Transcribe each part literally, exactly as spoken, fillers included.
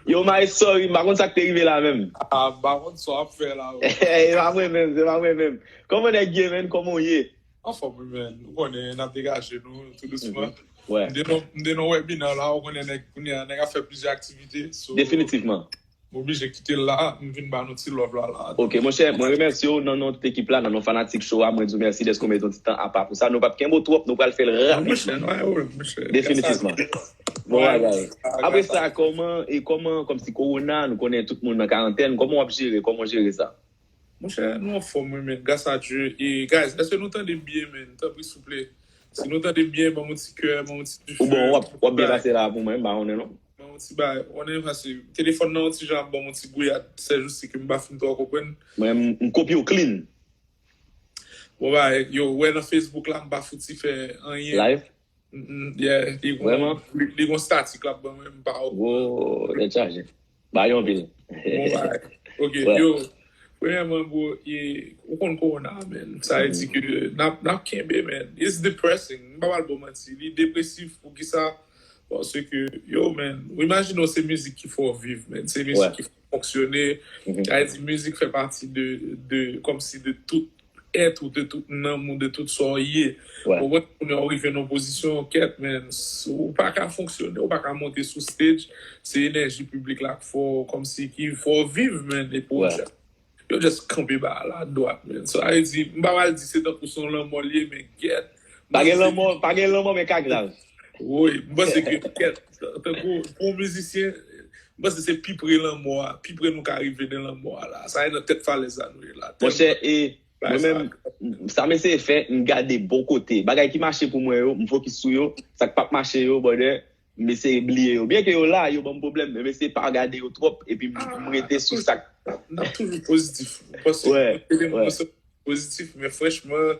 Yo, my sorry, m pa konn sa k te rive la menm. Ah, m pa konn sa w ap fè la. Se pa mwen menm, se pa mwen menm. Kòman nèg ye, menn? Kòman w ye? Anfòm, wi, menn. Ou konnen, n ap degaje nou tou dousman. M te nan webina la, ou konnen nèg kounye a, nèg ap fè plizyè aktivite. So, Definitivman. M oblije kite l la, m vin ba nou ti love la la. Ok, monchè, mwen remèsye w nan non tout ekip la, nan non fanatik show a, mwen di w mèsi dèske w mete yon ti tan apa pou sa. Nou p ap kenbe w twòp, nou pral fè l rapidman. Definitivman. Bon bagay. Apre sa, kòman, e kòman, kòmsi kowona, nou konnen tout moun nan karantèn, kòman w ap jere, kòman w jere sa? Monchè, nou anfòm, wi, men, gras a Dye. E, guys, èske nou tande m byen, men? Tanpri, souple. Si nou tande m byen, ban m yon ti kè, ban m yon ti dife. Ou bon, w ap, w ap byen pase la pou mwen, m pa konnen non. Ban m yon ti bagay. Ou konnen pase telefòn nan yon ti jan ap ban m yon ti gouyad sèjousi ke m pa fin twò konprann. Mwen, m, m kopye w clean. Bon, bagay, yo, wè nan Facebook la, m pa fouti fè anyen. Live? Mm, mm, yeah, li gon, Vrèman? Li gon statik la ban mwen, m pa. Gwo, tèt chaje. Ba yo anpil. Bon bagay. Ok, yo. Premyèman, bro, e, ou konn kowona, man. Sa vle di ke n ap, n ap kenbe, man. It's depressing. M pa pral ba w manti. Li depresif. Poukisa? Paske, yo, man, ou imajine w se mizik ki fè w viv, man. Se mizik ki fè w fonksyone. Sa vle di mizik fè pati de, de, kòmsi de tout èt ou, de tout nanm ou, de tout sa w ye. Ou wè, kounye a w rive nan pozisyon, kèt, man, ou pa ka fonksyone, ou pa ka monte sou stage, se enèji piblik la k fè w, kòmsi ki fè w viv, man, epi w just, yo just kanpe ba la dwat, man. So, sa vle di, m pa pral di se tankou se yon lanmò l ye, men kèt. Pa gen lanmò, pa gen lanmò, men ka grav. Wi, m panse ke kèt, tankou pou yon mizisyen, m panse se pi pre lanmò a, pi pre nou ka rive de lanmò a la. Sa e nan tèt falèz la nou ye la. Monchè, e mwen menm, sa m eseye fè, m gade bon kote. Bagay ki mache pou mwen yo, m fokis sou yo. Sa k p ap mache yo, brother, m eseye bliye yo. Byen ke yo la, yo ban m pwoblèm, men m eseye pa gade yo twòp, epi m, m rete sou sa k. N ap toujou pozitif. Paske pozitif, men franchman,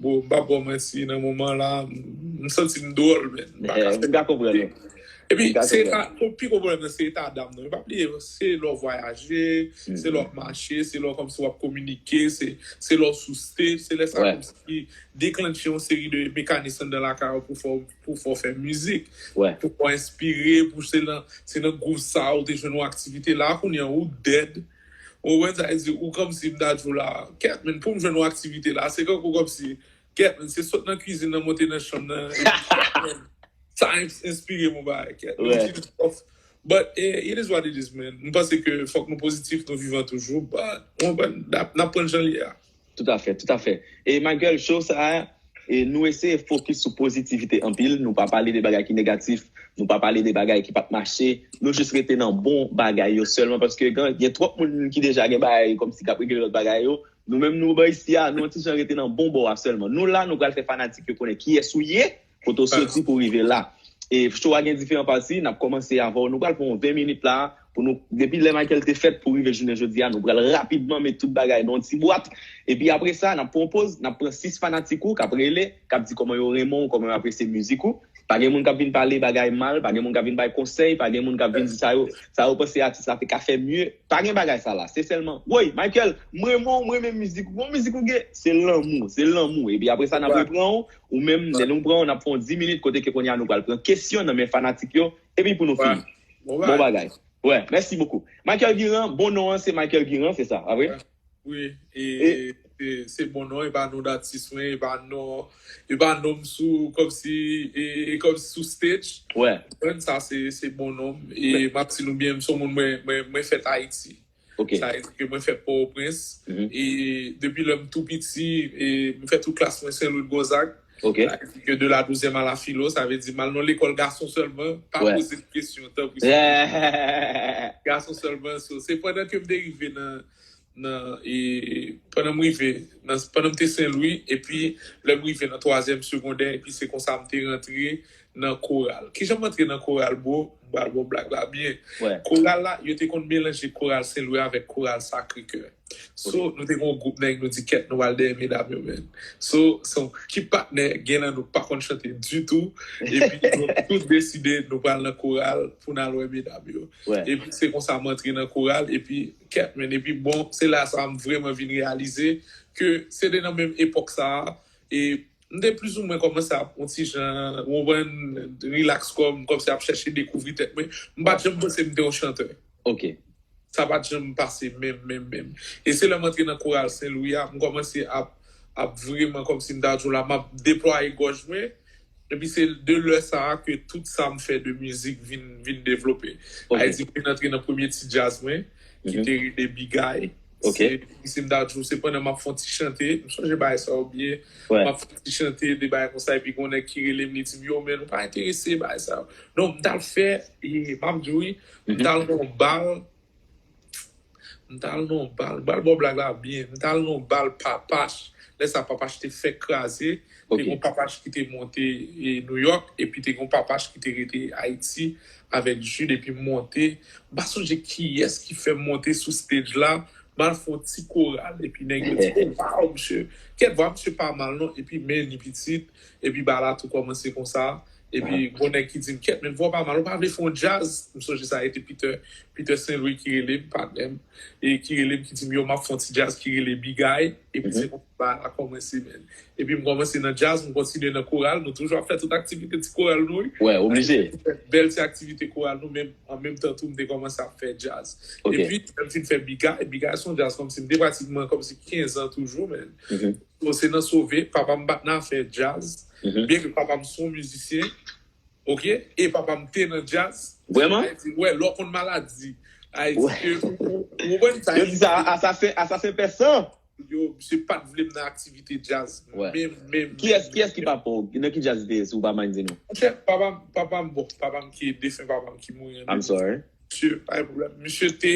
bon, m p ap ba w manti, nan moman la, m santi m dwòl, men m pa ka fè. M ka konprann ou. Epi, se eta, pi gwo pwoblèm nan, se eta dam nan. Pa bliye, se lè w vwayaje, se lè w ap mache, se lè w kòmsi w ap kominike, se, se lè w sou stage, se lè sa kòmsi ki deklannche yon seri de mekanis anndan lakay ou pou fè w, pou fè w fè mizik, pou fè w enspire, pou se nan, se nan gwouv sa ou te jwenn yon aktivite la, kounye a ou dead. Ou konprann sa vle di, ou kòmsi m ta di w la, kèt, men pou m jwenn yon aktivite la, se kankou kòmsi, kèt, men se sot nan kwizin nan, monte nan chanm nan, epi sa enspire m yon bagay, kèt. But eh, it is what it is, man. M panse ke fòk nou pozitif, nou vivan toujou, but n ap, n ap pran jan l ye a. Toutafè, toutafè. E Michael, show sa a, e nou eseye fokis sou pozitivite anpil. Nou pa pale de bagay ki negatif, nou pa pale de bagay ki pa t mache. Nou jis rete nan bon bagay yo sèlman, paske gen, gen twòp moun ki deja gen bagay kòmsi k ap regle lòt bagay yo. Nou menm, nou bò isi a, nou yon ti jan rete nan bon bò a sèlman. Nou la, nou pral fè fanatik yo konnen kiyès ou ye, kote w soti pou w rive la. E show a gen diferan pati, n ap kòmanse avè w. Nou pral pran yon ven minit la, pou nou, depi lè Michael te fèt pou rive jounen jodi a, nou pral rapidman met tout bagay nan yon ti bwat. Epi apre sa, n ap pran yon poz, n ap pran sis fanatik ou k ap rele, k ap di kòman yo renmen w, kòman yo apresye mizik ou. Pa gen moun k ap vin pale bagay mal, pa gen moun k ap vin bay konsèy, pa gen moun k ap vin di sa yo, sa yo panse atis la te ka fè mye. Pa gen bagay sa la. Se sèlman, woy, Michael, m renmen w, m renmen mizik ou. Bon mizik ou gen, se lanmou, se lanmou. Epi apre sa, n ap repran w, ou menm, lè nou pran w, n ap fè yon dis minit kote ke kounye a nou pral pran kesyon nan men fanatik yo, epi pou nou fini. Bon bagay. Wè, mèsi bokou. Michael Guiran, bon non an se Michael Guiran, se sa, pa vre? Wi, e se, se bon non, e pa non datis mwen, e pa non, e pa non m sou, kòmsi, e, e kòmsi sou stage. Wè. Sa se, se bon non m. E m ap di nou byen, m se yon moun mwen, mwen, mwen fèt Ayiti. Sa vle di ke mwen fèt Pòtoprens. E depi lè m tou piti, e m fè tout klas mwen Sen Lwi Gonzag. Sa vle di ke de la douzyèm a la filo, sa vle di m al nan lekòl gason sèlman, pa poze m kesyon, tanpri. Gason sèlman, so, se pandan ke m te rive nan, nan, e, pandan m rive, nan, pandan m te Sen Lwi, epi lè m rive nan twazyèm segondè, epi se konsa m te rantre nan koral. Kijan m antre nan koral, bro? M pral ba w blag la byen. Koral la, yo te konn melanje koral Sen Lwi avèk koral Sakre Kè. So, nou te gen yon gwoup nèg, nou di, kèt, nou pral dèyè medam yo, men. So, so, ki patnè gen nan nou pa konn chante ditou, epi nou tout deside nou pral nan koral pou n al wè medam yo. Epi se konsa m antre nan koral, epi kèt, men, epi bon, se la sa m vrèman vin reyalize ke se te nan menm epòk sa a, e m te plizoumwen kòmanse ap yon ti jan, ou konprann, rilaks kò m, kòmsi ap chèche dekouvri tèt mwen. M pa t janm panse m te yon chantè. Ok. Sa pa t janm pase menm, menm, menm. E se lè m antre nan koral Sen Lwi a, m kòmanse ap, ap vreman kòmsi m ta di w la, m ap deplwaye gòj mwen. Epi se de lè sa a ke tout sa m fè de mizik vin, vin devlope. Ok. Sa vle di m vin antre nan premye ti djaz mwen, ki Mhm. te rele Bigay. Ok. Se, si m ta di w, se pandan m ap fè yon ti chante, m sonje bagay sa yo byen, Ouais. m ap fè yon ti chante de bagay konsa, epi gen yon nèg ki rele m, li di m, yo, men, ou pa enterese bagay sa yo. Non, m t al fè, e, m ap di w, wi, m t al nan yon bal, m t al nan yon bal, m pral ba w blag la byen, m t al nan yon bal Papach, lè sa Papach te fèk kraze, te Ok. gen yon Papach ki te monte e, New York, epi te gen yon Papach ki te rete Ayiti avèk Jude, epi m monte. M pa sonje kiyès ki fè m monte sou stage la, m al fè yon ti koral, epi nèg yo di, oh, wow, misye, kèt vwa misye pa mal non, epi men li pitit, epi bagay la tou kòmanse konsa. Epi gon nèg ki di m, kèt, men vwa w pa mal, ou pa vle fè yon djaz? M sonje sa rete Peter, Peter Sen Lwi ki rele m, patnè m, e ki rele m, ki di m, yo, m ap fè yon ti djaz ki rele Bigay, epi se konsa bagay la kòmanse, men. Epi m kòmanse nan djaz, m kontinye nan koral, nou toujou ap fè tout aktivite ti koral nou, wi. Wè, oblije. Bèl ti aktivite koral nou, men an menm tan tou, m te kòmanse ap fè djaz. Ok. Epi, lè m fin fè Bigay, Bigay se yon djaz kòmsi m te pratikman kòmsi kenz an toujou, men. Mhm. So, se nan Sove, papa m pa t nan afè djaz, Mhm. byen ke papa m se yon mizisyen, ok, e papa m te nan djaz. Vrèman? Sa vle di, wè, lè w konn maladi, sa vle di Wè. ke ou, ou, ou konprann sa. Yo di sa, asasen, asasen pèsan. Yo, misye pa t vle m nan aktivite djaz. Wè. Menm, menm, Kiyès, menm, kiyès ki papa w? Nan ki djaz li te ye, si w pa mind di nou? Monchè, papa m, papa m, bon, papa m ki defen papa m ki mouri an I'm sorry. Misye, pa gen pwoblèm. Misye te,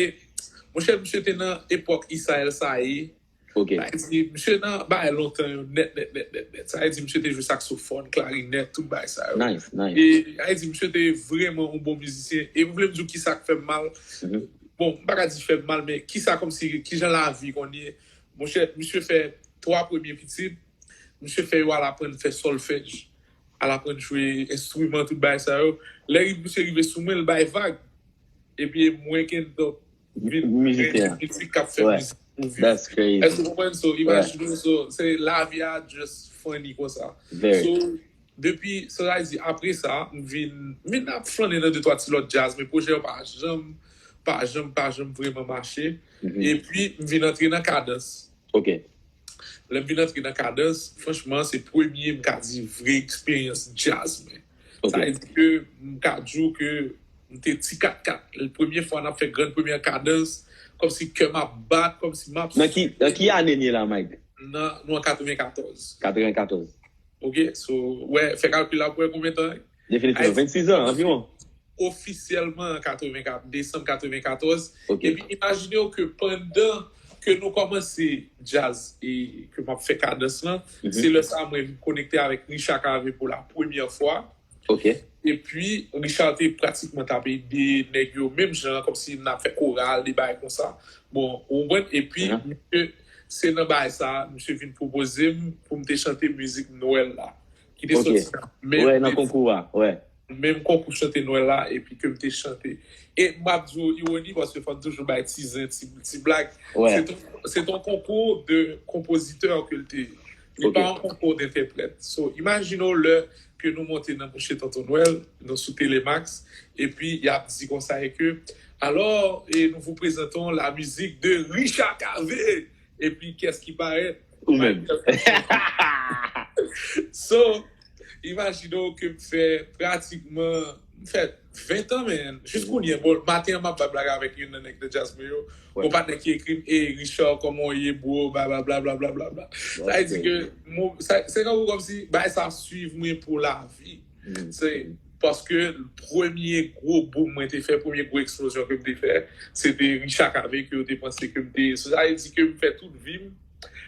monchè, misye te nan epòk Isael Saye. Ok. Sa vle di, misye nan bagay lontan yo, nèt, nèt, nèt, nèt, nèt. Sa vle di, misye te jwe saksofòn, klarinèt, tout bagay sa yo. Nice, nice. E, sa vle di, misye te vrèman yon bon mizisyen. E m vle m di w ki sa k fè m mal. Mhm. Bon, m pa ka di fè m mal, men ki sa kòmsi, ki jan lavi konn ye. Monchè, misye fè twa premye pitit, misye fè yo al aprann fè sòlfèj, al aprann jwe enstriman, tout bagay sa yo. Lè misye rive sou mwen, l bay vag. Epi mwen k end up vin Mizisyen. Mizik k ap fè Wè. Mizik pou viv. That's crazy. Èske w konprann? So, imajine w, so, se lavi a just funny konsa. Very. So, depi, sa vle di, apre sa, m vin, m vin ap flannen nan de twa ti lòt djaz, men pwojè yo pa janm, pa janm, pa janm vrèman mache. Mhm. Epi, m vin antre nan Kadans. Ok. Lè m vin antre nan Kadans, franchman, se premye, m ka di, vre eksperyans djaz mwen. Ok. Sa vle di ke m ka di w ke m te ti kat kat. Premye fwa n ap fè grann premyè Kadans, kòmsi kè m ap bat, kòmsi m ap Nan ki, nan ki ane n ye la, Mike? Nan, nou an katrevenkatòz. Katrevenkatòz. Ok, so, wè, fè kalkil la pou wè konbyen tan. Definitivman, vennsis an anviwon. Ofisyèlman an katrevenkatòz, desanm katrevenkatòz. Ok. Epi imajine w ke pandan ke nou kòmanse djaz e ke m ap fè Kadans lan, Mhm. se lè sa mwen vin konekte avèk Richard Cavé pou la premyè fwa. Ok. Epi, Richard te pratikman t ap ede nèg yo, menm jan, kòmsi n ap fè koral, de bagay konsa. Bon, ou konprann? Epi, Mhm. misye, se nan bagay sa, misye vin pwopoze m pou m te chante mizik Nwèl la. Ki te Ok. soti nan menm Wè, nan konkou a, wè. menm konkou chante Nwèl la, epi ke m te chante. E m ap di w ironi, paske fò n toujou bay ti zen, ti, ti blag. Wè. Se ton, se ton konkou de konpozitè ke l te ye. Li Ok. pa yon konkou dentèprèt. So, imajine w lè ke nou monte nan mouche Tonton Nwèl, nou sou Telemax, epi y ap di konsa e ke, alors, et nous vous présentons la musique de Richard Cavé. Epi, kiyès ki parèt? Ou menm. So, imajine w ke m fè pratikman, m fè ven tan, men, jis kounye a, bon, maten an, m ap bay blag avèk youn nan nèg nan djaz mwen yo. Wè. Yon patnè ki ekri m, e Richard, kòman w ye, bro, blablabla, blablabla. Sa vle di ke, mo- sa- se kòm, kòmsi, bagay sa swiv mwen pou lavi. Mm. Se paske premye gwo boom mwen te fè, premye gwo eksplozyon ke m te fè, se te Richard Cavé ke yo te panse ke m te. Sa vle di ke m fè tout vi m.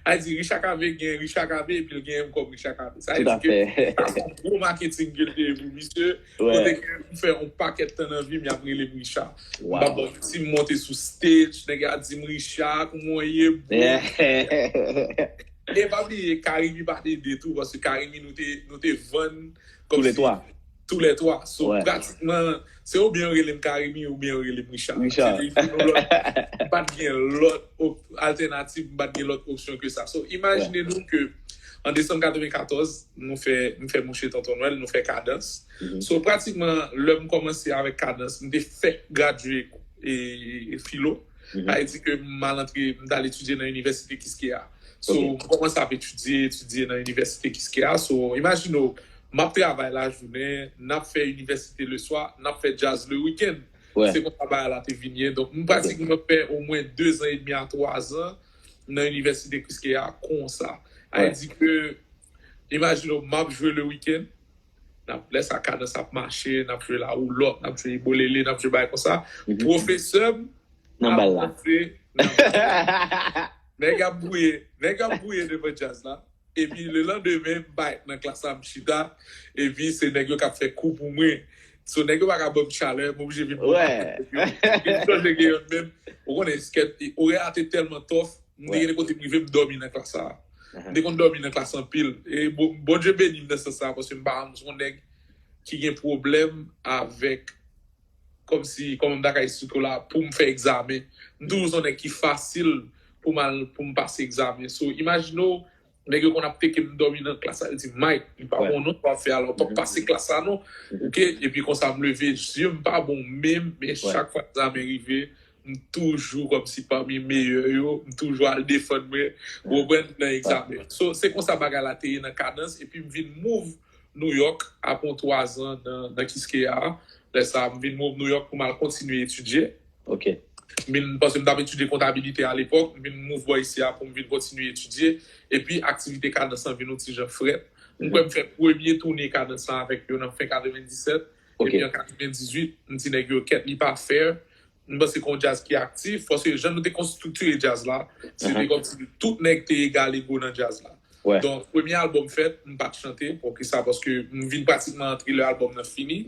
Sa vle di Richard Cavé gen Richard Cavé epi l gen m kòm Richard Cavé. Sa vle Tout à di ke fait. sa se yon gwo marketing ke l te ye pou misye. Wè. Kote ke m fè yon pakèt tan nan vi m, y ap rele m Richard. M pa Wow. bon, si m monte sou stage, nèg yo ap di m Richard, kòman w ye, bro? Yeah. E pa bliye, Carimi pa t ede tou, paske Carimi nou te, nou te vann Tous les kòmsi trois. Tous les trois. So, Ouais. Pratikman, se oubyen yo rele m Carimi, oubyen yo rele m Richard. Richard. Se te youn ou lòt. M pa t gen lòt op- altènativ, m pa t gen lòt opsyon ke sa. So, imajine nou ke an desanm katrevenkatòz, nou fè, m fè Mouche Tonton Nwèl, nou fè Kadans. So, pratikman, lè m kòmanse avèk Kadans, m te fèk gradye e, e filo. Sa vle di ke m al antre, m t al etidye nan Inivèsite Kiskeya. So, m kòmanse ap etidye, etidye nan Inivèsite Kiskeya. So, imajine w, m ap travay lajounen, n ap fè inivèsite leswa, n ap fè djaz le wikenn. Se konsa bagay la te vin ye. Donk, m pratikman fè omwen de zan edmi a twa zan nan Inivèsite Kiskeya konsa. Sa vle di ke, imajine w, m ap jwe le wikenn, n ap, lè sa Kadans ap mache, n ap jwe lawoulòt, n ap jwe ibolele, n ap jwe bagay konsa. Pwofesè m ap rantre nan bal la. Nèg ap bouye, nèg ap bouye devan djaz la. Epi lelandemen, m parèt nan klas la, m chita. Epi se nèg yo k ap fè kou pou mwen. So, nèg yo pa ka ban m chalè, m oblije vin pran nèg yo. Epi m sonje gen youn menm, ou konnen, skèt, orè a te tèlman tòf, m te gen de kote m rive, m dòmi nan klas la. M te konn dòmi nan klas anpil. E bon, Bondye beni m nan sans sa, paske m pa janm se yon nèg ki gen pwoblèm avèk, kòmsi, kòman m ta ka esplike w la, pou m fè egzamen. M toujou se yon nèg ki fasil pou m al, pou m pase egzamen. So, imajine w, nèg yo konn ap teke m dòmi nan klas la, yo di, "Mike, li pa bon non, sa w ap fè a la, w p ap pase klas la non." Oke, epi konsa m leve, je m pa bon menm, men chak fwa egzamen rive, m toujou kòmsi pami meyè yo, m toujou al defann mwen, ou konprann, nan egzamen. So, se konsa bagay la te ye nan Kadans, epi m vin move New York apre yon twa zan nan, nan Kiskeya. Lè sa a, m vin move New York pou m al kontinye etidye. M vin, paske m t ap etidye kontabilite alepòk, m vin move bò isi a pou m vin kontinye etidye. Epi aktivite Kadans lan vin yon ti jan frèt. M kwè m fè premye toune Kadans lan avèk yo nan fen katrevenndisèt. Epi an katrevendizuit, m di nèg yo, "Kèt, li pa fair." M panse ke yon djaz ki aktif, paske jan nou te konn estrikture djaz la, se te kòmsi tout nèg te egal ego nan djaz la. Donk, premye albòm fèt, m pa t chante. Poukisa? Paske m vin pratikman antre lè albòm nan fini.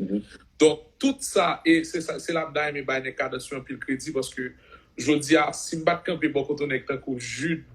Donk, tout sa, e se sa, se la m ta renmen bay nèg Kadans yo anpil kredi, paske jodi a, si m pa t kanpe bò kote yon nèg tankou Jude,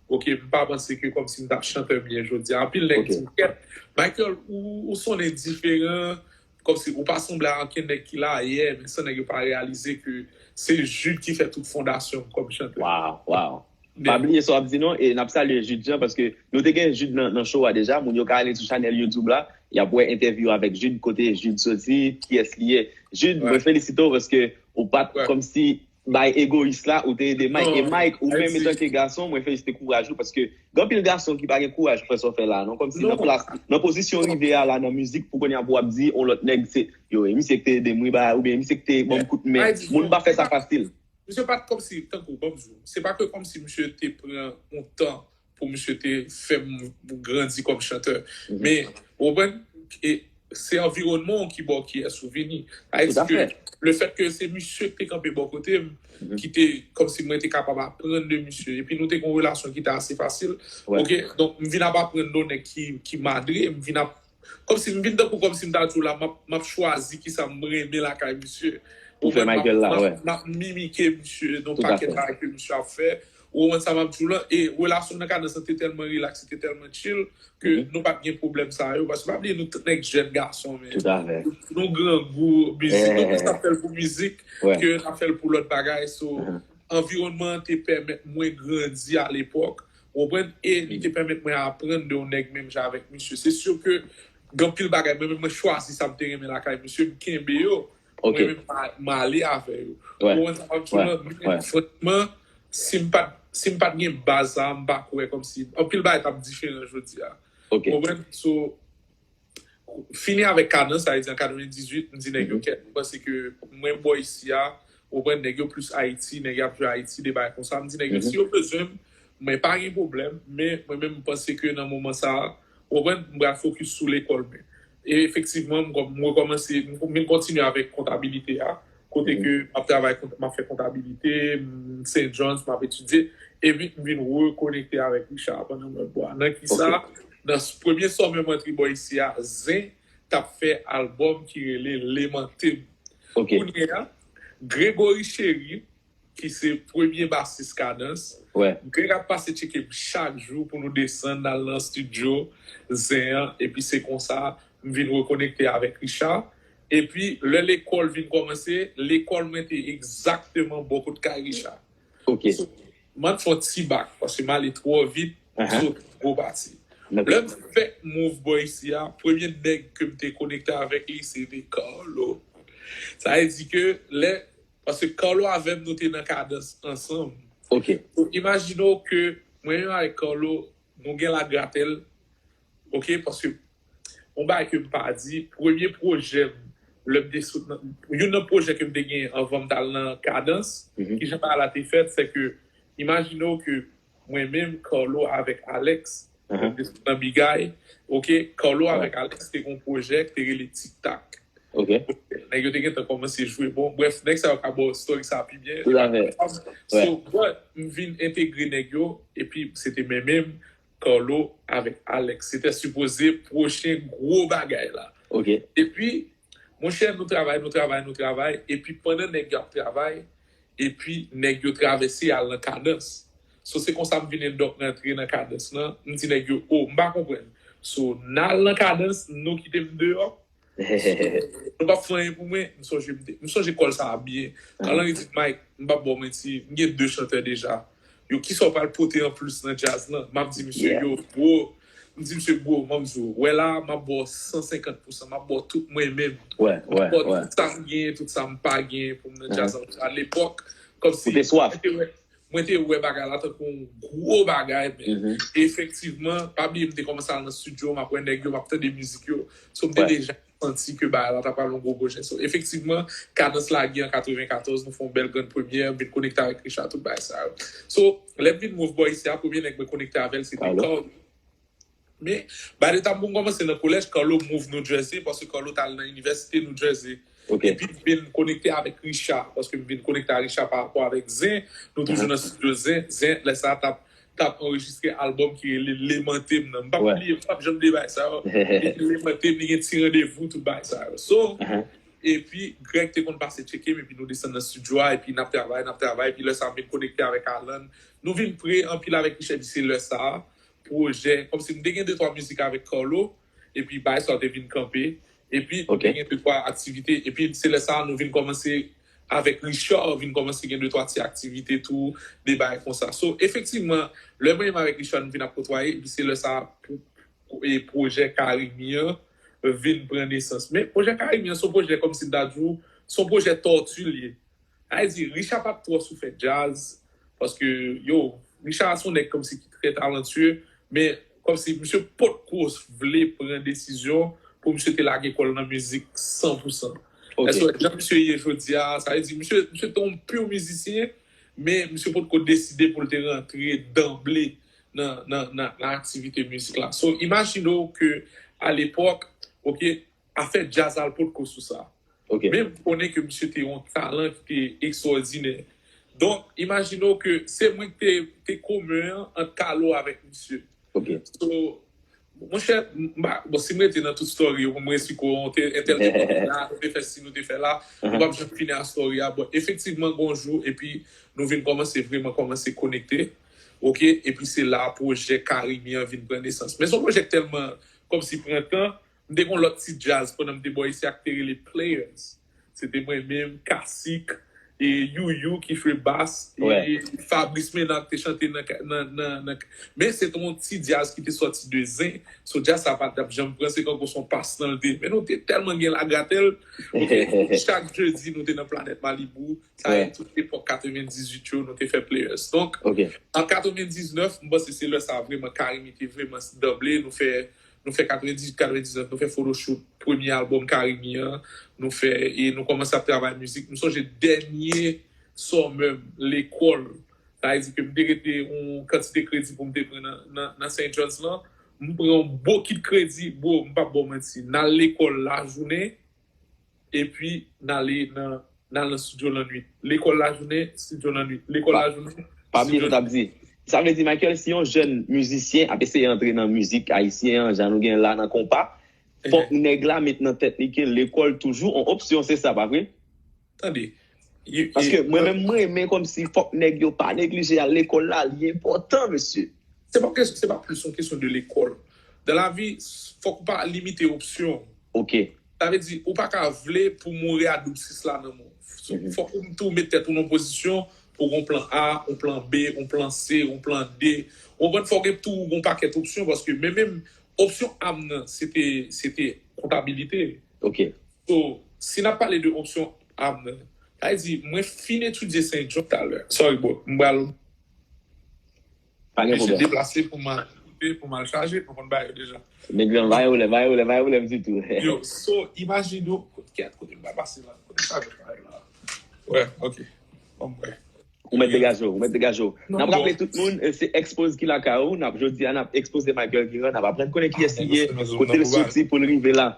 oke, m pa panse ke kòmsi m t ap chante byen jodi a. Anpil nèg di m, "Kèt, Michael, ou, ou sonnen diferan, kòmsi ou pa sanble a ankenn nèg ki la yè," men san nèg yo pa reyalize ke se Jude ki fè tout fondasyon m kòm chantè. Waw, waw. Pa bliye sa w ap di non, e n ap salye Jude Jean, paske nou te gen Jude nan, nan show a deja, moun yo ka ale sou chanèl YouTube la, y ap wè entèvyou avèk Jude, kote Jude soti, kiyès li ye. Jude, mwen felisite w paske ou pa t kòmsi bay egoyis la, ou te ede Mike. E Mike, ou menm etanke gason, mwen felisite kouraj ou, paske gen anpil gason ki pa gen kouraj pou fè sa w fè la, non, kòmsi nan plas, nan pozisyon w rive a la, nan mizik, pou kounye a pou w ap di, yon lòt nèg, se, "Yo, e misye ki te ede m, wi, ba," oubyen, "Misye ki te ban m kout men." Moun pa fè sa fasil. Misye pa t kòmsi, tankou, ban m di w, se pa ke kòmsi misye te pran yon tan pou misye te fè m grandi kòm chantè. Men, ou konprann, e se anviwònman w ki ba w kiyès ou vini. Sa vle di ke lefètke se misye ki te kanpe bò kote m, ki te, kòmsi mwen te kapab aprann de misye. Epi nou te gen yon relasyon ki te ase fasil. Oke? Donk, m vin ap aprann de yon nèg ki, ki madre, m vin ap, kòmsi m vin tankou, kòmsi m ta di w la, m ap, m ap chwazi kisa m renmen lakay misye. Ou konprann? M ap, m ap, m ap mimike misye nan yon pakèt bagay ke misye ap fè. Ou konprann sa m ap di w lan? E relasyon nan Kadans lan te tèlman rilaks, li te tèlman chill, ke nou pa t gen pwoblèm sa yo. Paske pa bliye, nou tout nèg jèn gason, men nou grangou mizik. Nou plis ap fè l pou mizik ke n ap fè l pou lòt bagay. So, anviwònman an te pèmèt mwen grandi alepòk. Ou konprann? E li te pèmèt mwen aprann de yon nèg menm jan avèk misye. Se si ke gen anpil bagay, mwen menm mwen chwazi sa m te renmen lakay misye, m kenbe yo. Mwen menm, m a-, m ale avè yo. Ou konprann sa m ap di w lan? Men fransman, si m pa t, si m pa t gen baz sa a, m pa kwè kòmsi anpil bagay t ap diferan jodi a. Ou konprann? So, fini avèk Kadans, sa vle di an katrevendizuit, m di nèg yo, "Kèt, m panse ke mwen bò isi a," ou konprann, nèg yo plis Ayiti, nèg y ap jwe Ayiti, de bagay konsa. M di nèg yo, "Si yo bezwen m, mwen pa gen pwoblèm," men mwen menm, m panse ke nan moman sa a, ou konprann, m pral fokis sou lekòl mwen. E efektivman, m kò-, m rekòmanse, m, m kontinye avèk kontabilite a, kote ke m ap travay, kont-, m ap fè kontabilite, m, Saint John's, m ap etidye, epi m vin rekonekte avèk Richard pandan m lòt bò a. Nan kisa? Nan s-, premye sòmè m antre bò isi a, Zen t ap fè albòm ki rele Lemante M. Kounye a, Gregory Chéry, ki se premye basis Kadans, Greg ap pase tcheke m chak jou pou nou desann al nan estidyo Zen an, epi se konsa m vin rekonekte avèk Richard. Epi, lè lekòl vin kòmanse, lekòl mwen te egzakteman bò kot kay Richard. So, m ann fè yon ti bak, paske m ale twò vit, m sot gwo pati. Lè m fèk move bò isi a, premye nèg ke m te konekte avèk li, se te Carlo. Sa vle di ke lè, paske Carlo avè m, nou te nan Kadans ansanm. Ok. Imajine w ke mwen menm avèk Carlo, nou gen lagratèl, ok, paske yon bagay ke m pa di, premye pwojè m, lè m te sot nan, youn nan pwojè ke m te gen anvan m t al nan Kadans, ki jan bagay la te fèt, se ke, imajine w ke mwen menm, Carlo avèk Alex, lè m te sot nan Big Eye, ok, Carlo avèk Alex te gen yon pwojè ki te rele Tik Tak. Ok. Nèg yo te gentan kòmanse jwe. Bon, brèf, nèg sa yo ka ba w story sa pi byen. Toutafè. So, but, m vin entegre nèg yo, epi se te mwen menm, Carlo avèk Alex. Se te sipoze pwochen gwo bagay la. Ok. Epi, monchè, nou travay, nou travay, nou travay. Epi, pandan nèg yo ap travay, epi nèg yo travèse al nan Kadans. So, se konsa m vin end up rantre nan Kadans lan. M di nèg yo, o, m pa konprann. So, n al nan Kadans, nou kite m deyò. Nou p ap fè anyen pou mwen. M sonje, m te- m sonje kòl sa a byen. Carl Henry di, Mike, m p ap ba w manti, m gen de chantè deja. Yo, kisa w pral pote anplis nan djaz lan? M ap di misye, yo, bro, m di misye, bro, mwen m di w, wè la, m ap ba w san senkant pousan, m ap ba w tout mwen menm. Wè, wè, Bon, wè. Tout sa m genyen, tout sa m pa genyen pou m nan djaz an. A lepòk, kòmsi Ou te swaf. Mwen te wè, mwen te wè bagay la tankou yon gwo bagay, men efektivman, pa bliye m te kòmanse al nan studio, m ap wè nèg yo, m ap tande mizik yo. So, m te deja santi ke bagay la ta pral yon gwo pwojè. So, efektivman, Kadans lage an katrevenkatòz, nou fè yon bèl grann premyè, m vin konekte avèk Richard, tout bagay sa yo. So, lè m vin move bò isi a, premye nèg mwen konekte avè l, se te Carl. Men, by the time pou m kòmanse nan kolèj, Carlo move New Jersey, paske Carlo t al nan inivèsite New Jersey. Epi m vin konekte avèk Richard, paske m vin konekte a Richard pa rapò avèk Zen, nou toujou nan studio Zen, Zen, lè sa a t ap, t ap anrejistre albòm ki rele Lemante m nan. M p ap bliye, m p ap janm bliye bagay sa yo. Lemante m, li gen ti randevou, tout bagay sa yo. So, epi Greg te konn pase tcheke m, epi nou desann nan studio a, epi n ap travay, n ap travay, epi lè sa a m vin konekte avèk Alan. Nou vin pre anpil avèk Richard, epi se lè sa a, pwojè, kòmsi m te gen de twa mizik avèk Carlo, epi bagay sa yo te vin kanpe, epi nou te gen de twa aktivite, epi se lè sa a nou vin kòmanse avèk Richard, vin kòmanse gen de twa ti aktivite tou, de bagay konsa. So, efektivman, lè mwen menm avèk Richard nou vin ap kotwaye, epi se lè sa a pou, pou, e pwojè Carimi an vin pran nesans. Men pwojè Carimi an se yon pwojè kòmsi m ta di w, se yon pwojè tòti li ye. Sa vle di, Richard pa t twò sou fè djaz, paske, yo, Richard se yon nèg kòmsi ki trè talantye, men kòmsi misye potko vle pran desizyon pou misye te lage kò l nan mizik san pou san. Èske w wè jan misye ye jodi a, sa vle di, misye, misye te yon pur mizisyen, men misye potko deside pou l te rantre danble nan, nan, nan, nan aktivite mizik la. So, imajine w ke, a lepòk, ok, afè djaz la, l potko sou sa. Men m konnen ke misye te yon talan ki te ekstwòdinè. Donk, imajine w ke se mwen ki te, te komen an ant Carlo avèk misye. So, monchè, m pa, bon, si m rete nan tout story yo, pou m resiko, entèl te konn la, nou te fè si, nou te fè la, nou p ap janm fini a story a. Bon, efektivman, gon jou, epi nou vin kòmanse, vrèman kòmanse konekte. Ok, epi se la pwojè Carimi an vin pran nesans. Men se yon pwojè ki tèlman kòmsi pran tan, m te gen yon lòt ti djaz pandan m te bò isi a ki te rele Players. Se te mwen menm, Kasik, e Youyou ki jwe bas, e Fabrice Menard te chante nan, nan, nan, nan, men se te yon ti djaz ki te sòti de Zen. So djaz sa pa t ap janm pran, se kankou se yon pastan l te ye. Men nou te tèlman gen lagratèl, ok, chak jedi nou te nan Planèt Malibu, sa e tout epòk katrevendizuit yo, nou te fè Players. Donk, an katrevendiznèf, m panse se lè sa vrèman Carimi te vrèman danble, nou fè, nou fè katrevendizuit, katrevendiznèf, nou fè photoshoot premye albòm Carimi an, nou fè, e nou kòmanse ap travay mizik. M sonje dènye summer m, lekòl, sa vle di ke m te rete yon kantite kredi pou m te pran nan, nan, nan Saint John's lan, m pran yon bokit kredi, bro, m p ap ba w manti, n al lekòl lajounen, epi n ale nan, n al nan studio lannwit. Lekòl lajounen, studio lannwit. Lekòl lajounen, Pa bliye sa w t ap di. Sa vle di, Michael, si yon jèn mizisyen ap eseye antre nan mizik ayisyen an, jan nou gen la nan konpa, fòk nèg la met nan tèt li ke lekòl toujou yon opsyon, se sa, pa vre? Tande. Paske mwen menm, mwen renmen kòmsi fòk nèg yo pa neglije al lekòl la, li enpòtan, mesye. Se pa, se pa plis yon kesyon de lekòl. Dan lavi, fòk ou pa limite opsyon. Ok. Sa vle di, ou pa ka vle pou mouri a doub sis la nan men w. Fòk ou tou met tèt ou nan pozisyon Ou gen plan A, yon plan B, yon plan C, yon plan D. Ou konprann, fò w gen tou yon pakèt opsyon, paske men menm opsyon A m nan, se te, se te kontabilite. Ok. So, si n ap pale de opsyon A m nan, sa vle di, mwen fin etidye Saint John talè. Sorry, bro. M pral Pa gen obligé pwoblèm. Deplase pou m al koupe, pou m al chaje, m konn bagay yo deja. Nèg lan, pa gen pwoblèm, pa gen pwoblèm, pa gen pwoblèm ditou. Yo, so, imajine w, kote, kote m pral pase la, kote m pral pase la. Ouais, ok. Bon, ouais. Ou mèt degaje w, ou mèt degaje w. Non, N ap bon. Raple tout moun, e, se Expose ki lakay ou. N ap, jodi a, n ap ekspoze Michael Guerrand, n ap aprann konnen kiyès li ye, Mezanmi, kote l bon bagay. soti pou l rive la.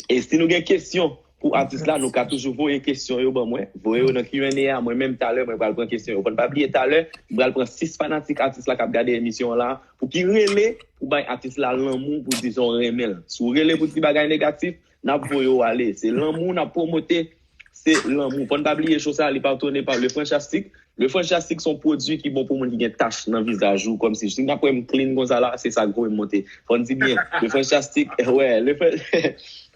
E si nou gen kesyon pou atis la, nou ka toujou voye kesyon yo ban mwen. Voye yo nan Q and A a, mwen menm talè, mwen pral pran kesyon yo. Fò n pa bliye talè, mwen pral pran sis fanatik atis la k ap gade emisyon an la, pou ki rele pou bay atis la lanmou, pou di jan w renmen l. Si w rele pou di bagay negatif, n ap voye w ale. Se lanmou n ap pwomote, se lanmou. Fò n pa bliye show sa, li patwone pa Le Fantastic. Le Fantastic se yon pwodui ki bon pou moun ki gen tach nan vizaj ou, kòmsi si n ap wè m clean konsa la, se sa k voye m monte. Fò n di byen, Le Fantastic, wè, Le Fan-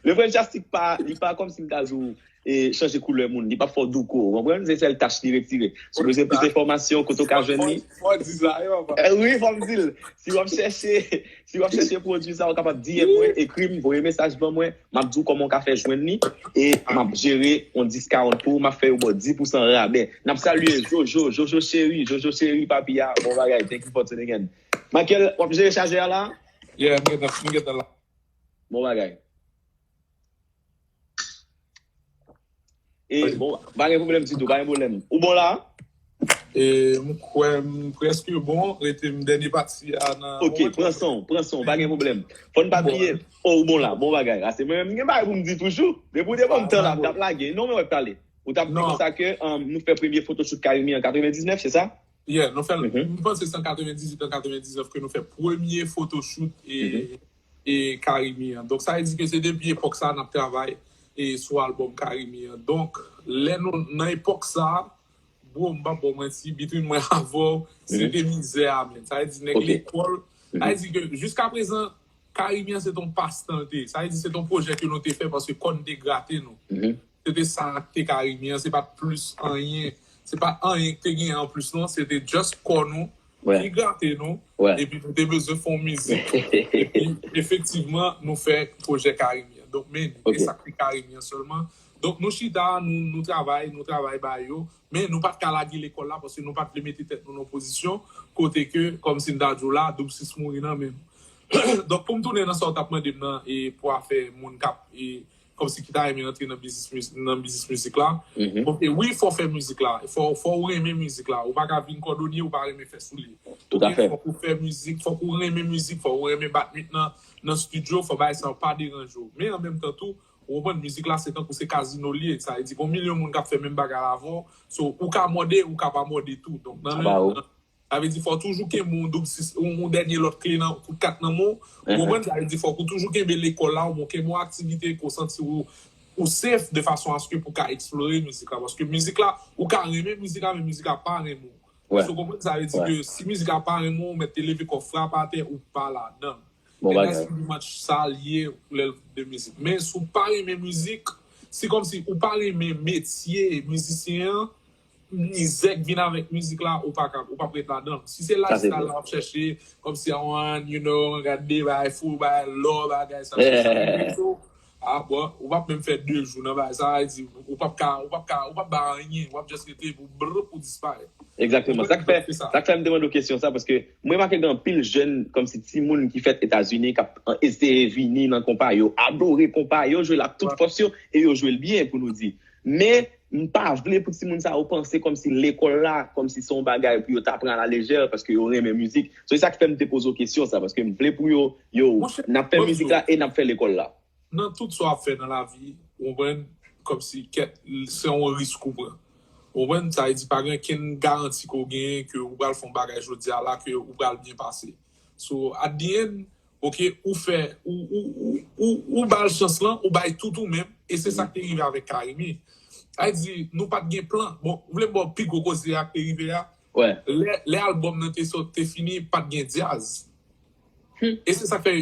Le Fantastic pa, li pa kòmsi m ta di w, e, chanje koulè moun, li pa fè w douko, w konprann? Se sèl tach li retire. Si w bezwen plis enfòmasyon, kote w ka jwenn li? Fò di sa, wi, papa. Eh, wi, fò m di l. Si w ap chèche, si w ap chèche pwodui sa, w kapab D M mwen, ekri m, voye mesaj ban mwen. M ap di w kòman w ka fè jwenn li. E m ap jere yon discount pou ou, m ap fè yo ba w dis pousan rabè. N ap salye Jojo, Jojo cheri, Jojo cheri, papi a, bon bagay, thank you for tuning in. Michael, w ap jere chajè a la? Yeah, m gentan, m gentan la. Bon bagay. E bon, pa gen pwoblèm ditou, pa gen pwoblèm. Ou bon la? E m kwè m prèske bon, rete m dènye pati a nan. Ok, pran son, pran son, pa gen pwoblèm. Fò n pa bliye. Oh, ou bon la, bon bagay. Ase mwen menm, m gen bagay pou m di toujou. Depi w te ban m tan la, m t ap lage. Non, men wè pale. Ou t ap di konsa ke um, nou fè premye photoshoot Carimi an katrevendiznèf, se sa? Yeah, nou fè, m panse se an katrevendizuit, an katrevendiznèf ke nou fè premye photoshoot e, e Carimi an. Donk, sa vle di ke se depi epòk sa a n ap travay e sou albòm Carimi an. Donk, lè nou, nan epòk sa a, bro, m p ap ba w manti, between mwen avè w, se te mizè a, menn. Sa vle di, nèg lekòl, sa vle di ke jiska prezan, Carimi an se t on pastan l te ye. Sa vle di, se t on pwojè ke nou te fè paske kò n te grate nou. Se te sa k te Carimi an, se pa t plis anyen. Se pa t anyen ki te genyen anplis, non. Se te just kò nou ki grate nou. Epi nou te bezwen fè yon mizik. Epi, efektivman, nou fè pwojè Carimi an. Donk, men, e sa k te Carimi an sèlman. Donk, nou chita, nou, nou travay, nou travay ba yo. Men, nou pa t ka lage lekòl la, paske nou pa t vle mete tèt nou nan yon pozisyon kote ke, kòmsi m ta di w la, Doub Sis mouri nan men m. Donk, pou m tounen nan sa w t ap mande m nan, e pou afè moun k ap, e, kòmsi ki ta renmen antre nan biznis miz- nan biznis mizik la. Ok, wi, fò w fè mizik la. Fò, fò w renmen mizik la. Ou pa ka vin kòdonye, ou pa renmen fè soulye. Toutafè. Fòk ou fè mizik, fòk ou renmen mizik, fòk ou renmen bat nwit nan, nan estidyo, fò bagay sa yo pa deranje w. Men an menm tan tou, ou konprann, mizik la se tankou se kazino l ye. Sa vle di, gon milyon moun k ap fè menm bagay la avè w. So, ou ka mòde, ou ka pa mòde tou. Donk, nan, nan, sa vle di, fò w toujou kenbe yon doub sis, yon, yon dènye lòt kle nan, kat nan men w. Ou konprann? Sa vle di, fòk ou toujou kenbe lekòl la, oubyen kenbe yon aktivite ke w santi ou, ou safe de fason aske pou w ka eksplore mizik la. Paske mizik la, ou ka renmen mizik la, men mizik la pa renmen w. So, ou konprann? Sa vle di ke si mizik la pa renmen w, ou mèt te leve kò w frape atè, ou pa ladan l. E that's pretty much sa l ye lè l de mizik. Men si w pa renmen mizik, se kòmsi ou pa renmen metye mizisyen an, mizè k vin avèk mizik la, ou pa ka, ou p ap ret ladan l. Si se lifestyle la w ap chèche, kòmsi I want, you know, gade bagay fou, bagay lò, bagay sa, sa, sa, so, ah, bon, ou p ap menm fè de jou nan bagay sa, sa vle di, ou p ap ka, ou p ap ka, ou p ap bay anyen, w ap just rete pou brrr, pou disparèt. Egzakteman. Sa k fè, sa k fè m te mande w kesyon sa, paske mwen remake gen anpil jèn, kòmsi timoun ki fèt Etazini, k ap eseye vini nan konpa yo, adore konpa yo, jwe l ak tout fòs yo, e yo jwe l byen, pou nou di. Men, m pa vle pou timoun sa yo panse kòmsi lekòl la, kòmsi se yon bagay pou yo ta pran alalejè, paske yo renmen mizik. So, se sa k fè m te poze w kesyon sa, paske m vle pou yo, yo, n ap fè mizik la e n ap fè lekòl la. Nan tout sa w ap fè nan lavi, ou konprann, kòmsi kèt, se yon risk ou pran. Ou konprann? Sa vle di, pa gen okenn garanti ke w genyen ke ou pral fè yon bagay jodi a la, ke ou pral byen pase. So, at the end, ok, ou fè, ou, ou, ou, ou, ou ba l chans lan, ou bay tout ou menm, e se sa k te rive avèk Carimi. Sa vle di, nou pa t gen plan. Bon, ou vle m ba w pi gwo koze a k te rive a? Lè, lè albòm nan te sot, te fini, pa t gen djaz. E se sa k fè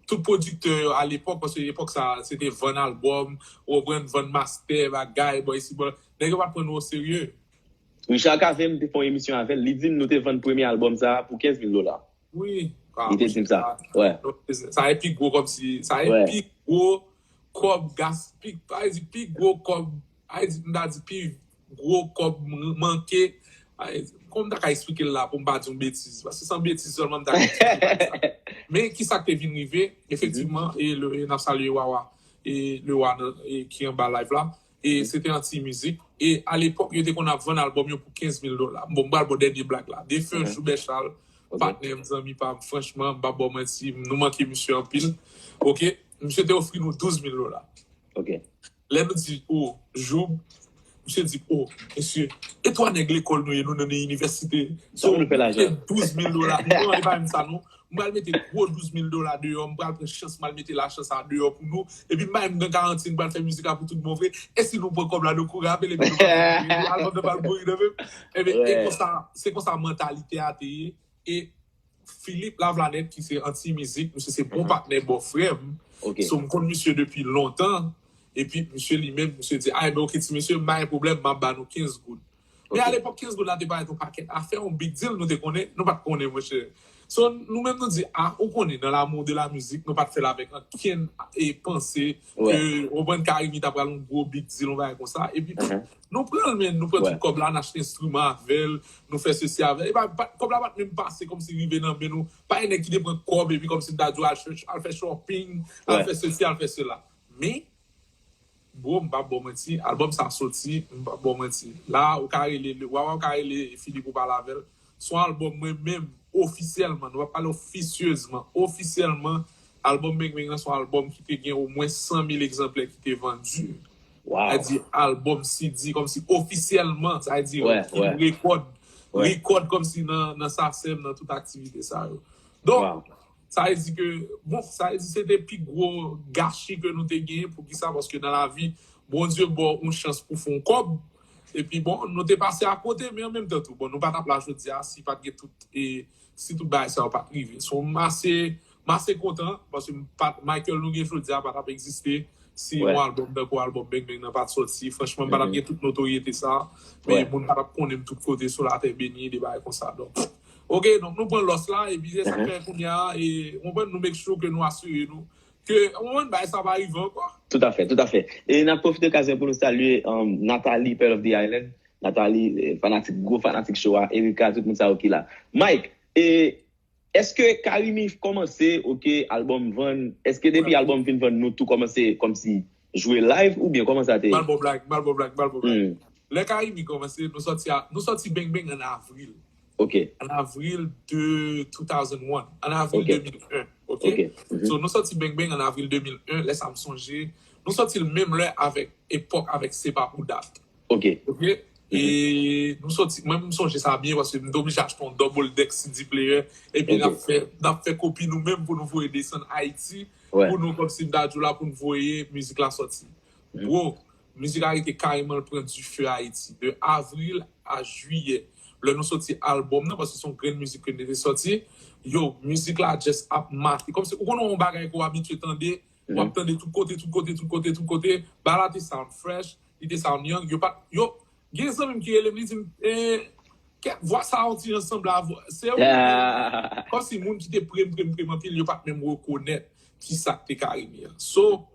tout pwodiktè yo alepòk, paske epòk sa, se te vann albòm, ou konprann, vann mastè, bagay, bò isi, bò la. Nèg yo pa t pran nou oserye. Richard Cave, m te fè yon emisyon avè l, li di m nou te vann premye albòm sa a pou kenz mil dola. Wi. Li te di m sa. Wè. Sa e pi gwo kòmsi, sa e pi gwo kòb gaspiye, pa di pi gwo kòb, ay di m ta di pi gwo kòb manke. Kòman m ta ka eksplike l la pou m pa di yon betiz? Paske se yon betiz sèlman m ta ka eksplike. Men ki sa k te vin rive, efektivman, e n ap salye Wawa e Lewa ki anba live la. E se te Anti Mizik. E alepòk, yo te konn ap vann albòm yo pou kenz mil dola. Bon, m pral ba w dènye blag la. Defen Joubert Charles, patnè m, zanmi pa m, franchman, m p ap ba w manti, nou manke misye anpil. Oke? Misye te ofri nou douz mil dola. Oke. Lè nou di, o, Joub, misye di, o, mesye, e twa nèg lekòl nou ye, nou nan inivèsite. So, nou fè lajan. Douz mil dola. Non, e pa menm sa, non. M pral mete gwo douz mil dola deyò, m pral pran chans, m al mete lajan sa deyò pou nou. Epi m bay m gen garanti m pral fè mizik la pou tout bon vre. E si nou pran kòb la, nou kouri avè l, epi nou pral albòm nan pral mouri nan men m. Ebyen, e konsa, se konsa mantalite a te ye. E Philippe Lavlanette, ki se Anti Mizik, misye se bon patnè bòfrè m. So, m konn misye depi lontan. Epi, misye li menm, misye di, a, ebyen, oke, ti mesye, m pa gen pwoblèm, m ap ba nou kenz goud. Men alepòk, kenz goud la te parèt yon pakèt afè, yon big deal, nou te konnen, nou pa t konnen, monchè. So, nou menm, nou di, a, ou konnen, dans l'amour de la musique, nou pa t fè l avèk ankenn e panse ke, ou konprann, Carimi ta pral yon gwo big deal, yon bagay konsa. Epi, nou pran l, men, nou pran tout kòb la, n achte enstriman avè l, nou fè sesi avè l. E pa, kòb la pa t menm pase kòmsi rive nan men nou. Pa gen nèg ki te pran kòb, epi kòmsi m ta di w al fè shopping, al fè sesi, al fè sela. Men, bro, m p ap ba w manti, albòm sa soti, m p ap ba w manti. La, ou ka rele, Wawa, ou ka rele Philippe ou pale avè l. Se yon albòm mwen menm, ofisyèlman, nou pa pale ofisyezman, ofisyèlman, albòm Beng Beng lan se yon albòm ki te gen omwen san mil egzanplè ki te vandi. Sa vle di albòm C D, kòmsi ofisyèlman, sa vle di yo fin rekòd, rekòd kòmsi nan, nan SACEM, nan tout aktivite sa yo. Donk, sa vle di ke, bon, sa vle di se te pi gwo gachi ke nou te genyen. Poukisa? Paske nan lavi, Bondye ba w yon chans pou fè yon kòb. Epi, bon, nou te pase akote, men an menm tan tou, bon, nou pa t ap la jodi a si pa t gen tout, e, si tout bagay sa yo pa t rive. So, m ase, m ase kontan, paske m pa t, Michael nou gen jodi a pa t ap egziste si yon albòm tankou albòm Beng Beng nan pa t soti. Franchman, m pa t ap gen tout notoryete sa, men moun pa t ap konnen m tout kote sou latè beni, de bagay konsa. Donk, oke, donk nou pran lòs la, epi se sa k fè kounye a, e, ou konprann, nou make sure ke nou asire nou ke, ou konprann, bagay sa pa rive ankò. Toutafè, toutafè. E n ap pwofite okazyon pou nou salye, um, Nathalie, Pearl of the Island. Nathalie, eh, fanatik, gwo fanatik show a, Erika, tout moun sa yo ki la. Mike, e, èske Carimi kòmanse, oke, albòm vann, èske depi albòm fin vann nou tou kòmanse kòmsi jwe live oubyen kòman sa te ye? M pral ba w blag, m pral ba w blag, m pral ba w blag. Lè Carimi kòmanse, nou sòti a, nou sòti Beng Beng an avril. Oke. An avril de two thousand one, an avril de mil en, oke? So, nou sòti Beng Beng an avril de mil en, lè sa m sonje, nou sòti l menm lè avèk, epòk avèk Se pa pou dat. Oke. Oke? E nou sòti, mwen m sonje sa byen paske m te oblije achte yon double deck C D player, epi n ap fè, n ap fè kopi nou menm pou nou voye desann Ayiti, pou nou, kòmsi m ta di w la, pou n voye mizik la sòti. Bro, mizik la rete kareman l pran dife Ayiti. De avril a jiyè, lè nou sòti albòm nan, paske se yon grenn mizik ke nou te sòti, yo, mizik la just ap mate. Kòmsi, ou konnen yon bagay ke w abitye tande, w ap tande tout kote, tout kote, tout kote, tout kote. Bagay la te sound fresh, li te sound young. Yo pa t, yo, gen zanmi m ki rele m, li di m, eh, kèt vwa sa yon ti jan sanble a vwa. Se ou menm. Kòmsi moun ki te pre m, pre m, pre m anpil, yo pa t menm rekonèt ki sa k te Carimi an. So,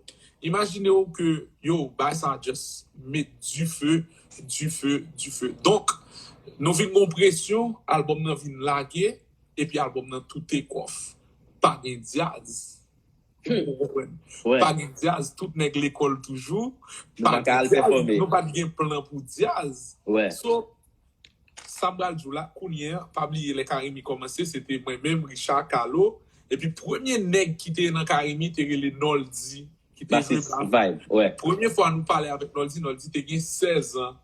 imajine w ke, yo, bagay sa just met dife, dife, dife. Donk, nou vin gon presyon, albòm nan vin lage, epi albòm nan tou take off. Pa gen dyaz. Ou konprann? Pa gen dyaz, tout nèg lekòl toujou. Pa gen dyaz, nou pa t gen plan pou dyaz. So, sa m pral di w la, kounye a, pa bliye lè Carimi kòmanse, se te mwen menm, Richard Calo, epi premye nèg ki te nan Carimi te rele Noldy, ki te jwe bas. Premye fwa nou pale avèk Noldy, Noldy te gen sèz an.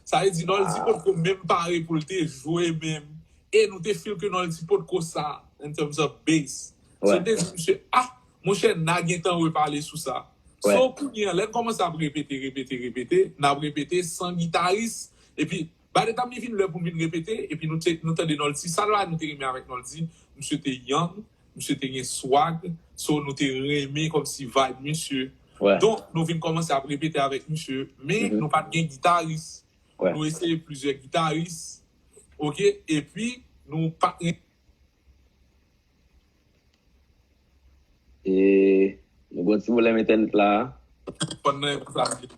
Sa vle di Noldy potko menm pare pou l te jwe menm. E nou te feel ke Noldy potko sa, in terms of bass. So, nou te di misye, ah, monchè, n a gentan repale sou sa. So, kounye a, lè n kòmanse ap repete, repete, repete, n ap repete san gitaris. Epi, by the time li vin lè pou n vin repete, epi nou te, nou tande Noldy, sa la nou te renmen avèk Noldy, misye te young, misye te gen swag, so nou te renmen kòmsi vibe misye. Donk, nou vin kòmanse ap repete avèk misye, men nou pa t gen gitaris. Wè. Nou eseye plizyè gitaris. Oke? Epi, nou pa t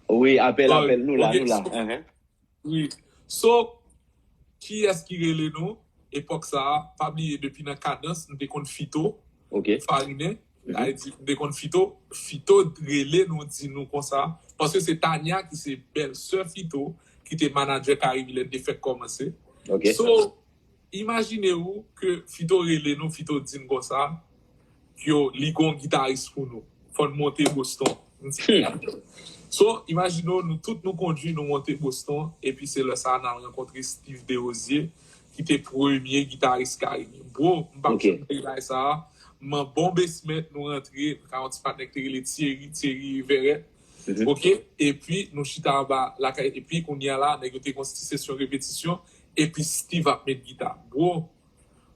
Wi, apèl, apèl, nou la, nou la. Wi. So, kiyès ki rele nou? Epòk sa a, pa bliye depi nan Kadans, m te konn Fito Farinen. Sa vle di, m te konn Fito. Fito rele nou, di nou konsa. Paske se Tania ki se bèlsè Fito, ki te manadjè Carimi lè n te fèk kòmanse. So, imajine w ke Fito rele nou, Fito di n konsa, yo, li gon gitaris pou nou. Fò n monte Boston. So, imajine w, nou tout nou kondui, nou monte Boston, epi se lè sa a n al rankontre Steve Desrosiers, ki te premye gitaris Carimi. Bro, m p ap janm bliye bagay sa a. M an bon basement, nou rantre, nou ka yon ti patnè ki te rele Thierry, Thierry Verret. Oke? Epi, nou chita anba lakay, epi kounye a la, nèg yo te gon ti sesyon repetisyon, epi Steve ap met gita. Bro,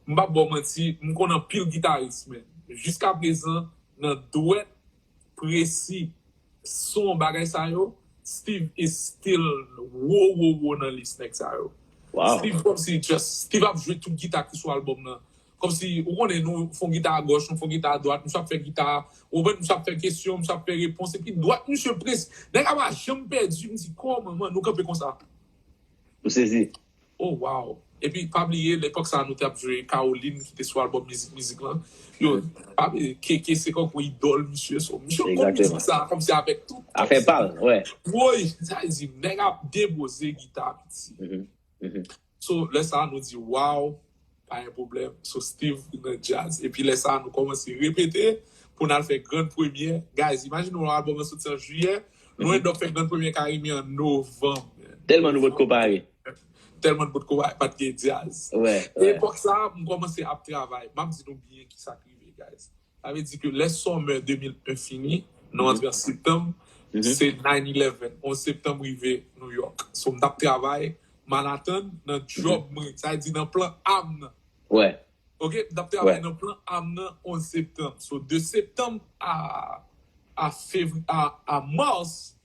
m p ap ba w manti, m konn anpil gitaris, men jiskaprezan, nan dwèt presi, son, bagay sa yo, Steve is still wo, wo, wo nan lis nèg sa yo. Steve kòmsi just, Steve ap jwe tout gita ki sou albòm nan. Kòmsi, ou konnen, nou fè yon gita agòch, nou fè yon gita adwat, misye ap fè gita, ou konprann, misye ap fè kesyon, misye ap fè repons, epi dwèt misye presi. Nèg la pa janm pèdi, m di, kòman, man, nou kanpe konsa? Ou sezi. Oh, wow. Epi, pa bliye, lepòk sa a, nou t ap jwe Caroline, ki te sou albòm Mizik Mizik lan. Yo, pa bliye, Keke se kankou idòl misye, so. Misye konn mizik sa a, kòmsi avèk tout. Afè pa l, wè. Woy, sa vle di, nèg ap depoze gita, piti. So, lè sa a, nou di, wow, pa gen pwoblèm. So, Steve nan djaz. Epi lè sa a, nou kòmanse repete pou n al fè grann premyè. Guys, imajine w, albòm lan soti an jiyè. Nou end up fè grann premyè Carimi an novanm. Tèlman nou potko pare. Tèlman nou potko pare, pa t gen djaz. Wè. Epòk sa a, m kòmanse ap travay. M ap di nou byen kisa k rive, guys. Sa vle di ke lè summer de mil en fini, nou antre an septanm, se nine eleven, onz septanm rive New York. So, m t ap travay Manhattan nan job mwen, sa vle di nan plan A m nan. Wè. Oke, m t ap travay nan plan A m nan onz septanm. So, de septanm a, a fevri-, a, a mas,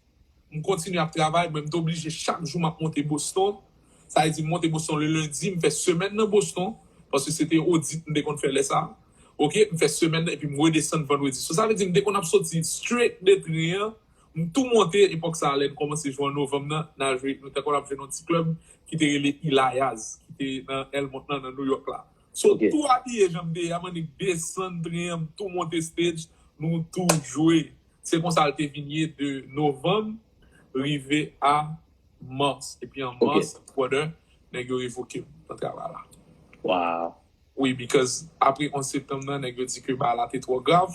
m kontinye ap travay, men m te oblije chak jou m ap monte Boston. Sa vle di, m monte Boston le lendi, m fè semèn nan Boston, paske se te odit m te konn fè lè sa a. Oke, m fè semèn nan, epi m redesann vandredi. So, sa vle di, m te konn ap soti straight de tren an, m tou monte, epòk sa a, lè n kòmanse jwe an novanm nan, n al jwe, nou te konn ap jwe nan yon ti klèb ki te rele Ilayas, ki te nan Elmont lan, nan New York la. So, tou abiye jan m te ye a, m annik desann tren an, m tou monte stage, nou tou jwe. Se konsa l te vin ye de novanm rive a mas. Epi an mas, brother, nèg yo revoke m nan travay la. Wow. Wi, because apre onz septanm nan, nèg yo di ke bagay la te twò grav,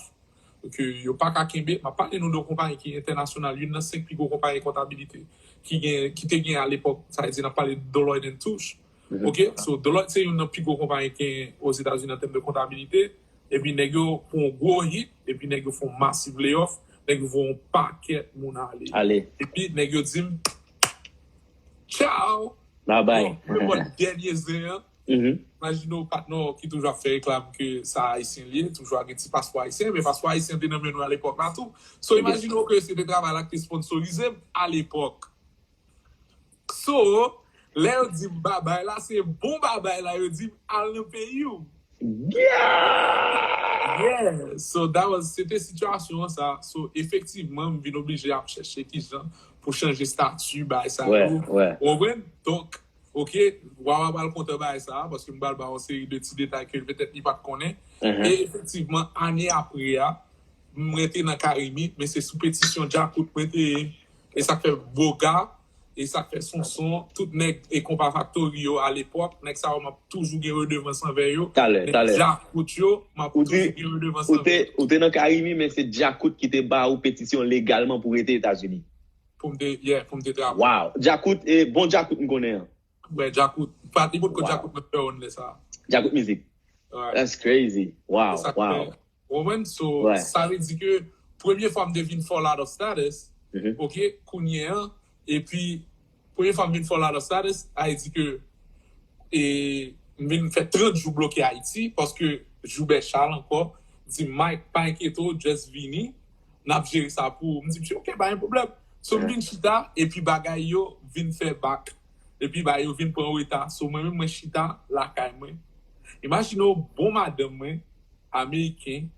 ke yo pa ka kenbe. M ap pale nou de yon konpayi ki entènasyonal, youn nan senk pi gwo konpayi kontabilite ki gen, ki te gen alepòk, sa vle di n ap pale de Deloitte and Touche. Oke? So, Deloitte se youn nan pi gwo konpayi ki gen Ozetazini an tèm de kontabilite. Epi nèg yo fè yon gwo hit, epi nèg yo fè yon massive layoff, nèg yo voye yon pakèt moun ale. Ale. Epi nèg yo di m, tchao! Bye bye. Bon, mwen pran dènye zen an. Imajine w patnè w ki toujou ap fè reklam ke sa ayisyen li ye, toujou ap gen ti paspò ayisyen, men paspò ayisyen te nan men nou alepòk la tou. So, imajine w ke se te travay la ki te sponsorize m alepòk. So, lè yo di m babay la, se bon babay la, yo di m al nan peyi w. Yeah! So, that was, se te sitiyasyon an sa. So, efektivman, m vin oblije ap chèche kijan pou chanje stati, bagay sa yo. Ou konprann? Donk, oke, Wawa pral kontan bagay sa, paske m pral ba yon seri de ti detay ke petèt li pa t konnen. E efektivman, ane apre a, m rete nan Carimi, men se sou petisyon Djakout mwen te ye. E sa k fè Boga, e sa k fè Sonson, tout nèg e Konpa Factory yo alepòk, nèg sa yo m ap toujou gen redevans anvè yo. Talè, talè. Djakout yo, m ap toujou gen redevans anvè yo. Ou te nan Carimi, men se Djakout ki te ba ou petisyon legalman pou rete Etazini. Pou m te, yeah, pou m te travay. Wow. Djakout, e bon Djakout m konnen an. Wè, Djakout. Pa, li potko Djakout mwen fè on lè sa. Djakout mizik. That's crazy. Wow, wow. Ou konprann? So, sa vle di ke premye fwa m te vin fall out of status, oke, kounye an, epi premye fwa m vin fall out of status, sa vle di ke, e, m vin fè trant jou bloke Ayiti, paske Joubert Charles ankò di m, Mike, pa enkyete w, just vini, n ap jere sa pou ou. M di misye, oke, pa gen pwoblèm. So, m vin chita, epi bagay yo vin fè back. Epi bagay yo vin pran reta. So, mwen menm, mwen chita lakay mwen. Imajine w, bon madanm mwen, ameriken,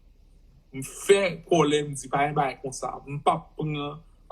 m fè kòlè, m di, pa gen bagay konsa. M p ap pran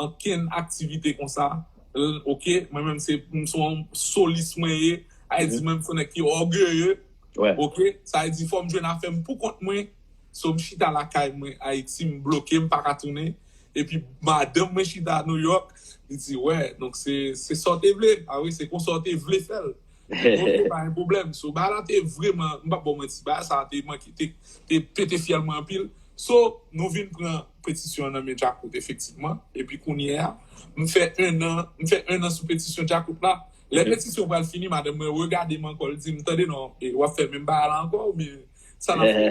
ankenn aktivite konsa. L- Ok, mwen menm, se, m se yon solis mwen ye. Sa vle di, mwen, m se yon nèg ki ògeye. Wè. Ok, sa vle di, fò m jwenn afè m pou kont mwen. So, m chita lakay mwen, Ayiti, m bloke, m pa ka tounen. Epi, madanm mwen chita New York, li di, wè, donk se se sa w te vle. A wi, se konsa w te vle fè l. Ok, pa gen pwoblèm. So, bagay la te vrèman, m p ap ba w manti, bagay sa te manke, te, te pete fyèl mwen anpil. So, nou vin pran petisyon nan men Djakout, efektivman. Epi kounye a, m fè en an, m fè en an sou petisyon Djakout la. Lè petisyon pral fini, madanm mwen regade m ankò, l di m, tande non, e, w ap fè menm bagay la ankò, oubyen sa n ap fè?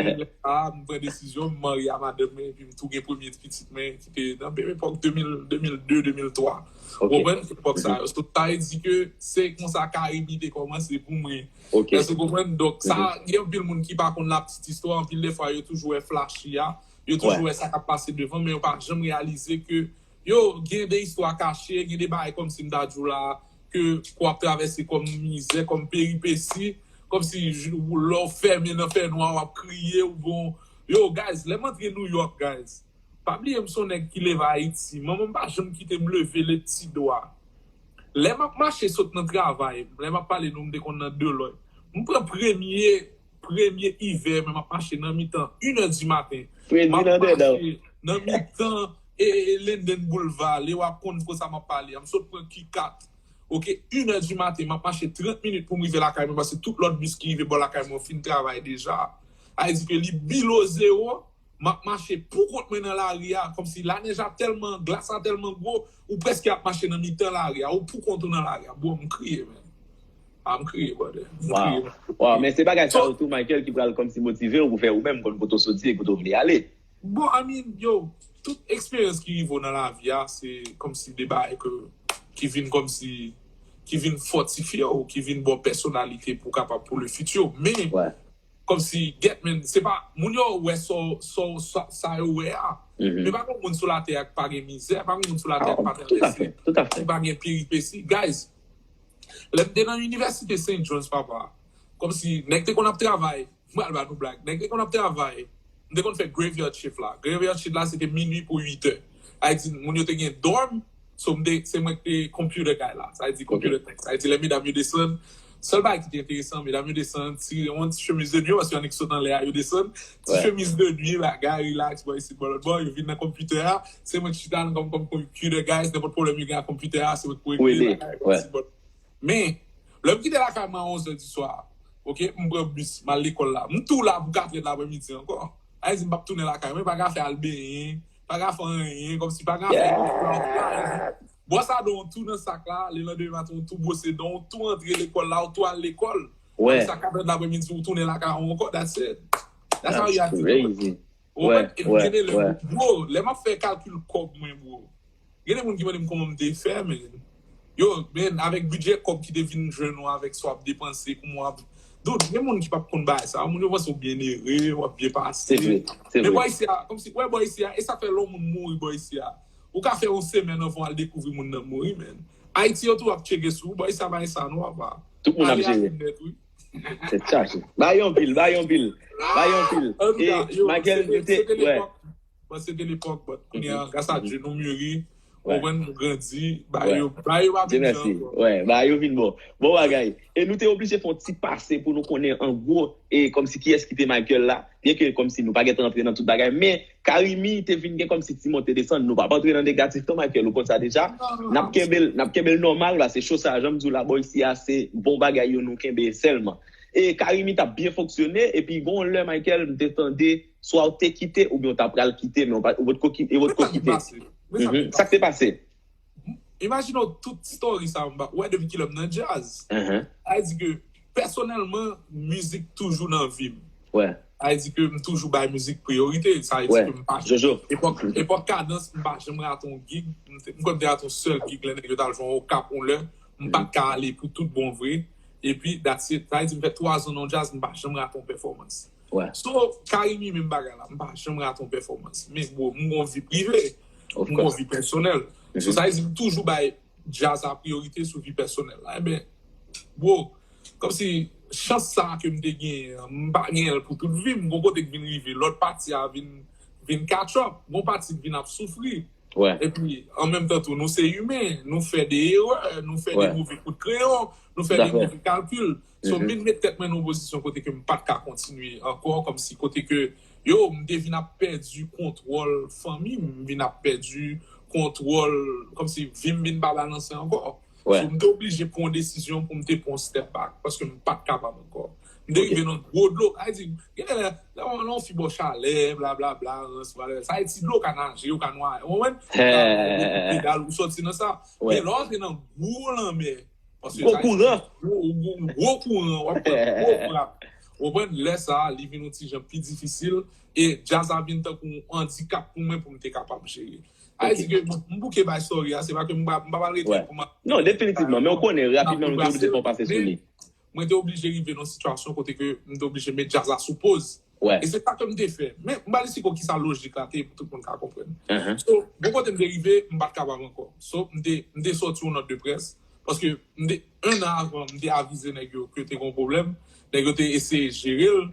Epi lè sa a, m pran desizyon, m marye a madanm mwen, epi m tou gen premye pitit mwen, ki te nan menm epòk de mil, de mil de, de mil twa. Ou Ok. Konprann? Epòk sa yo. So, sa vle di ke se konsa Karimi te kòmanse pou mwen. Ok. Èske w konprann? Donk, sa, gen anpil moun ki pa konn la petite histoire, anpil de fwa, yo toujou wè flashy a, yo toujou Wè. wè sa k ap pase devan, men yo pa janm reyalize ke, yo, gen de istwa kache, gen de bagay kòmsi m ta di w la, ke, ke w ap travèse kòm mizè, kòm peripesi, kòmsi j- lè w fèmen nan fènwa, w ap kriye, ou bon. Yo, guys, lè m antre New York, guys, pa bliye m se yon nèg ki leve Ayiti. Manman m pa janm kite m leve le ti dwa. Lè m ap mache sot nan travay, lè m ap pale nou, m te konn nan Deloy. M pran premye, premye ivè, men m ap mache nan mitan, inè di maten. M Fredi ap nan dèdan. mache nan mitan e, e Linden Boulevard, lè w ap konn konsa m ap pale. M sot pran Kikat. Ok, inè di maten, m ap mache trant minit pou m rive lakay mwen, paske tout lòt bis ki rive bò lakay mwen fin travay deja. Sa vle di ke li bilo zewo, m ap mache pou kont mwen nan lari a, kòmsi lanèj la tèlman, glas la tèlman gwo, ou prèske ap mache nan mitan lari a, ou pou kont ou nan lari a. Bro, m kriye, man. A, m kriye, brother. M Wow. Kriye. Wow, men se bagay sa So- yo tou, Michael, ki pral kòmsi motive w pou fè ou menm konn kote w soti e kote w vle ale. Bon, I mean, yo, tout eksperyans ki rive w nan lavi a, se kòmsi de bagay ke, ki vin kòmsi, ki vin fòtifye w, ki vin ba w pèsonalite pou w kapab pou le futur. Men, Wè. kòmsi, get, man, se pa, moun yo wè sa, sa, sa, sa yo wè a. Mhm. Men pa gen moun sou latè a ki pa gen mizè, pa gen moun sou latè Ah, a ki pa tout à travèse, fait, tout à fait. ki pa gen peripesi. Guys, lè m te nan inivèsite Saint John's, papa, kòmsi, nèg te konn ap travay, m pral ba nou blag, nèg te konn ap travay, m te konn fè graveyard shift la. Graveyard shift la, se te minui pou uit è. Sa vle di, moun yo te gen dorm, so m te, se mwen ki te computer guy la. Sa vle di computer tech. Sa vle di, lè medam yo desann, sèl bagay ki te enteresan, medam yo desann, ti, yon ti chemiz de nuit, paske annik sot anlè a, yo desann, ti Wè. chemiz de nuit, bagay, relax, bò isit, bò lòt bò, yo vin nan computer a, se mwen ki chita nan kòm, kòm computer guys, nenpòt pwoblèm yo gen ak computer a, se mwen ki pou Pou regle, ede, bagay, wè. bò isit, bò. Men, lè m kite lakay mwen a onz è di swa, ok, m pran bis, m al lekòl la. M tou la pou kat è de lapremidi ankò. Sa vle di m p ap tounen lakay mwen, pa ka fè al benyen, pa ka fè anyen, kòmsi pa ka fè anyen. Bwòs a dan w tou nan sak la, le landemen maten w tou bwose dan w, w tou antre lekòl la, w tou al lekòl. Wè. Sa kat è de lapremidi, w tounen lakay ou ankò, that's it. That's how you have to do it. Crazy. Ou Wè, konprann? wè, Gen de lè, wè. bro, lè m ap fè kalkil kòb mwen, bro. Gen de moun ki mande m kòman m te fè, men. Yo, men, avèk bidjè kòb ki te vin jwenn ou avèk sa w ap depanse, kòman w ap. Donk, gen moun ki p ap konn bagay sa. Moun yo panse w byen ere, w ap byen pase. Se vre, se Men vre. bò isi a, kòmsi, wè, bò isi a, e sa fè lè yon moun mouri bò isi a. Ou ka fè yon semèn anvan w al dekouvri moun nan mouri, men. Ayiti yo tou ap tcheke sou ou, bò isi a pa gen sa non, papa. Tout moun ap Ale jere. ale nèt, wi. Tèt chaje. Bay yon pil, bay yon pil. Bay yon pil. An tou ka, E yo, Michael, se te, nou te, se te wè. lepòk. Bon, se te lepòk, but kounye a, gras a Dye, nou myuri. Wè. Ou konprann, nou grandi, Wè. bagay yo, bagay yo pa Dieu menm jan merci. ankò. Wè, bagay yo vin bon. Bon bagay. E nou te oblije fè yon ti pase pou nou konnen an gwo, e kòmsi kiyès ki te Michael la. Byen ke kòmsi nou pa gentan antre nan tout bagay, men Karimi te vin gen kòmsi ti monte desann. Nou p ap antre nan negatif non, Michael, ou konn sa deja. Non, non, N ap kenbe l, n ap kenbe l nòmal la, se cho sa, jan m di w la, bò isi a, se bon bagay yo nou kenbe sèlman. E Karimi t ap byen fonksyone, epi gon lè, Michael, m te tande, swa w te kite, oubyen w ta pral kite, men w pa- ou potko ki- e w potko Men sa ki kite. pase. Men sa ki Mhm. Sa k te pase? Imajine w tout story sa m ba wè depi kilè m nan djaz. Mhm. Sa vle di ke pèsonèlman, mizik toujou nan vi m. Wè. Sa vle di ke m toujou bay mizik priyorite. Sa vle di Wè. Ke m pa Jojo. Epòk, epòk Kadans, m pa janm rate yon gig. M te- m kwè m te rate yon sèl gig lè nèg yo t al jwe yon Okap yon lè. M pa t ka ale pou tout bon vre. Epi, that's it. Sa vle di m fè twa zan nan djaz, m pa janm rate yon pèfòmans. Wè. So, Karimi menm bagay la, m pa janm rate yon pèfòmans. Men, bro, m gon vi prive, Of m gon course. vi pèsonèl. So, sa vle di m toujou bay djaz a priyorite sou vi pèsonèl la. Enben, bro, kòmsi chans sa a ke m te genyen an, m pa genyen l pou tout vi m. Gon kote k vin rive, lòt pati a vin, vin catch up, gon pati k vin ap soufri. Epi, an menm tan tou, nou se imen, nou fè de erè, nou fè de move kout kreyon, nou fè de move kalkil. So, m vin met tèt mwen nan yon pozisyon kote ke m pa t ka kontinye ankò, kòmsi kote ke, yo, m te vin ap pèdi kontwòl fanmi m, m vin ap pèdi kontwòl, kòmsi vi m vin pa balanse ankò. So, m te oblije pran yon desizyon pou m te pran yon step back, paske m pa t kapab ankò. M te rive nan gwo dlo. Sa vle di, gen lè, lè yon, lè yon fi ba w chalè, blablabla, rans, whatever. Sa vle di, dlo ka naje, ou ka nwaye. Ou konprann? Ou ka pran pedal, ou sòti nan sa. Men lè w antre nan gwo lanmè, paske sa vle di, gwo, gwo, gwo kouran, w ap pran gwo frap. Ou konprann? Lè sa a, li vin yon ti jan pi difisil, e djaz la vin tankou yon andikap pou mwen pou m te kapab jere. Sa vle di ke m, m bouke bay story a, se pa ke m pa, m pa pral rete pou m ap... Non, definitivman, men ou konnen, rapidman, nou te oblije fè yon pase sou li. Mwen te oblije rive nan yon sitiyasyon kote ke m te oblije met djaz la sou poz. E se sa ke m te fè. Men, m pral esplike w kisa lojik la te ye pou tout moun ka konprann. So, bon kote m te rive, m pa t kapab ankò. So, m te, m te sòti yon nòt de près, paske m te, en an avan, m te avize nèg yo ke te gen yon pwoblèm. Nèg yo te eseye jere l.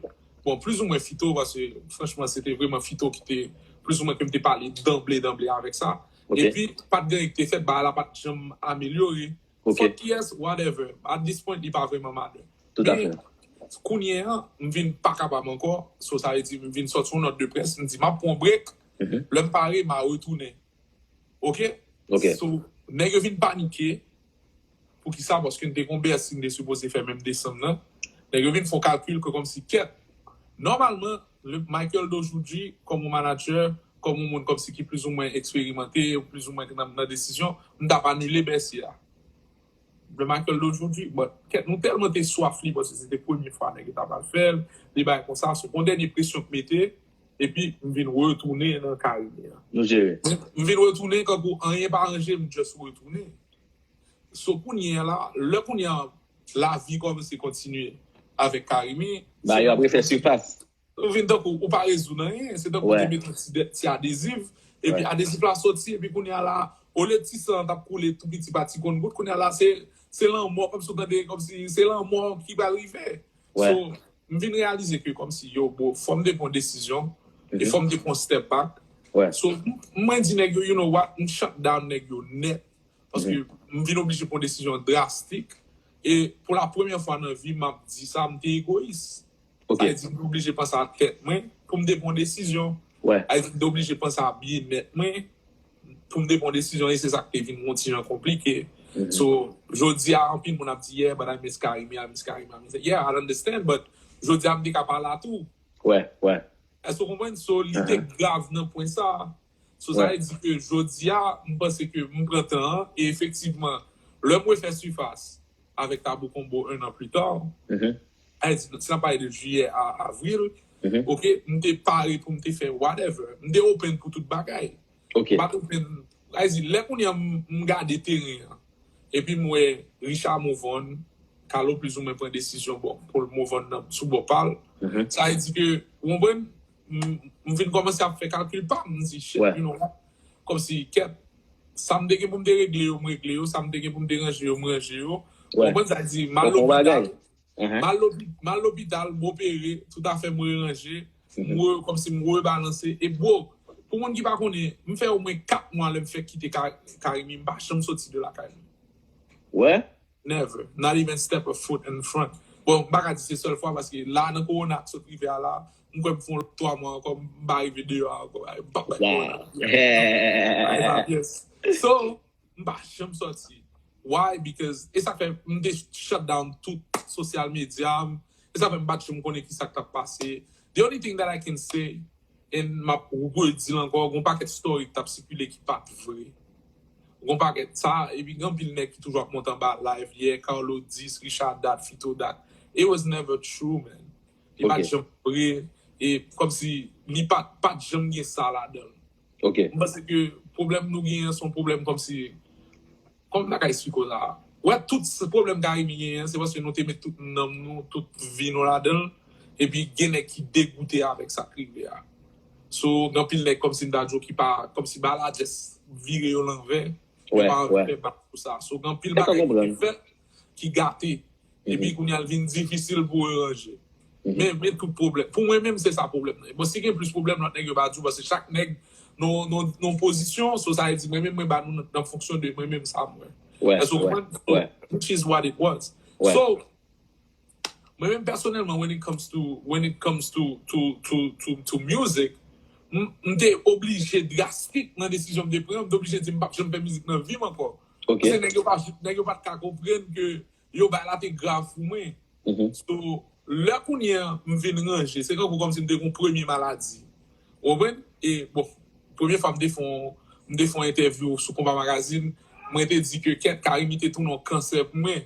Bon, plizoumwen Fito, paske, franchman, se te vrèman Fito ki te, plizoumwen ke m te pale danble, danble avèk sa. Epi, pa t gen anyen ki te fèt, bagay la pa t janm amelyore. Fòt kiyès, whatever. At this point, li pa vrèman matter. Men, kounye a, m vin pa kapab ankò. So, sa vle di, m vin sòti yon nòt de près. M di, m ap pran yon break. Lè m pare, m a retounen. Oke? So, nèg yo vin panike. Poukisa? Paske n te gen yon Bèsi n te sipoze fè menm desanm nan. Nèg yo vin fè yon kalkil ke kòmsi kèt. Nòmalman, le Michael d'aujourd'hui, kòm yon manager, kòm yon moun kòmsi ki plizoumwen eksperimante, plizoumwen nan, nan desizyon, m t ap anile Bèsi a. Le Michael d'aujourd'hui, but kèt, nou tèlman te swaf li, paske se te premye fwa nèg yo t ap al fè l, li bay konsa, se yon dènye presyon k mete, epi m vin retounen nan Karimi an. M vin retounen, kankou anyen pa ranje, m just retounen. So, kounye a la, lè kounye a, lavi kòmanse kontinye avèk Karimi, se yo ap refè sifas. Ou vin tankou, ou pa rezoud anyen, se tankou ou te met yon ti, ti adezif, epi adezif la sòti, epi kounye a la, olye ti san an t ap koule tou piti pa ti konn gout, kounye a la, se, se lanmò, kòmsi ou tande, kòmsi se lanmò ki pral rive. So, m vin reyalize ke kòmsi, yo, bro, fò m te pran desizyon, e fò m te pran step back. So, m, mwen di nèg yo, you know what, m shut down nèg yo nèt. Paske m vin oblije pran desizyon drastik. E pou la premyè fwa nan vi m, m ap di sa, m te egoyis. Sa vle di, m te oblije panse a tèt mwen pou m te pran desizyon. Sa vle di, m te oblije panse a byennèt mwen pou m te pran desizyon. E se sa k te vin yon ti jan konplike. So, jodi a, anpil moun ap di, yeah, but I miss Karimi, I miss Karimi, I miss... Yeah, I understand, but jodi a, m te ka pa la tou. Èske w konprann? So, li te grav nan pwen sa a. So, sa vle di ke jodi a, m panse ke m pran tan an, e efektivman, lè m refè sifas avèk Tabou Combo un an pli ta, sa vle di, si n ap pale de jiyè a avril, oke, m te pare pou m te fè whatever. M te open pou tout bagay. M pa t open, sa vle di, lè kounye a m, m gade teren an, epi m wè Richard move on, Carlo plizoumwen pran desizyon, bon, pou l move on nan, sou bò pa l. Sa vle di ke, ou konprann, m, m vin kòmanse ap fè kalkil pa m, m di, shit, you know what? Kòmsi, kèt, sa m te gen pou m te regle yo, m regle yo, sa m te gen pou m te ranje yo, m ranje yo. Ou konprann, sa vle di, m al lopital, m al lopi-, m al lopital, m opere, tout afè m reranje, m re-, kòmsi m rebalanse. E bro, pou moun ki pa konnen, m fè omwen kat mwa lè m fèk kite Ka-, Karimi, m pa janm soti de lakay mwen. Never. Not even step a foot in front. Bon, m pa ka di se sèl fwa, paske la, nan kowona k sot rive a la, m kwè m fè yon lòt twa mwa ankò, m pa rive deyò a ankò. M p ap bay kowona. Yes. So, m pa janm sòti. Why? Because, e sa fè m te shut down tout social media m. E sa fè m pa t janm konnen ki sa k t ap pase. The only thing that I can say, and m ap redi l ankò, gon pakèt story k t ap sikile ki pa t vre. Gon pakèt sa, epi gen anpil nèg ki toujou ap monte anba live, yeah, Carlo dis, Richard dat, Fito dat. It was never true, man. Li pa t janm vre, e kòmsi li pa, pa t janm gen sa ladan l. M panse ke pwoblèm nou genyen an, se yon pwoblèm kòmsi, kòman m ta ka eksplike w sa? Ou wè, tout s-, pwoblèm Karimi genyen an, se paske nou te met tout nanm nou, tout vi nou ladan l, epi gen nèg ki degoute avèk sa k rive a. So, gen anpil nèg kòmsi m ta di w ki pa, kòmsi bagay la just vire yo lanvè. Yo pa anvi fè bak pou sa. So, gen anpil bagay ki fèt ki gate. Epi kounye a l vin difisil pou yo ranje. Men, men tout pwoblèm. Pou mwen menm, se sa pwoblèm nan. Bon, si gen plis pwoblèm, lòt nèg yo pa di w, paske chak nèg nan nan nan pozisyon, so sa vle di mwen menm, mwen ba nou nan fonksyon de mwen menm sa m wè. Èske w konprann? So, which is what it was. So, mwen menm pèsonèlman, when it comes to when it comes to to to to to music, m m te oblije drastik nan desizyon m te pran, m te oblije di m p ap janm fè mizik nan vi m ankò. Paske nèg yo pa nèg yo pa t ka konprann ke yo bagay la te grav pou mwen. So, lè kounye a m vin ranje, se kankou kòmsi m te gen yon premye maladi. Ou konprann? E bon, premye fwa m te fè yon m te fè yon entèvyou sou Konpa Magazine, mwen te di ke kèt Carimi te tounen yon kansè pou mwen.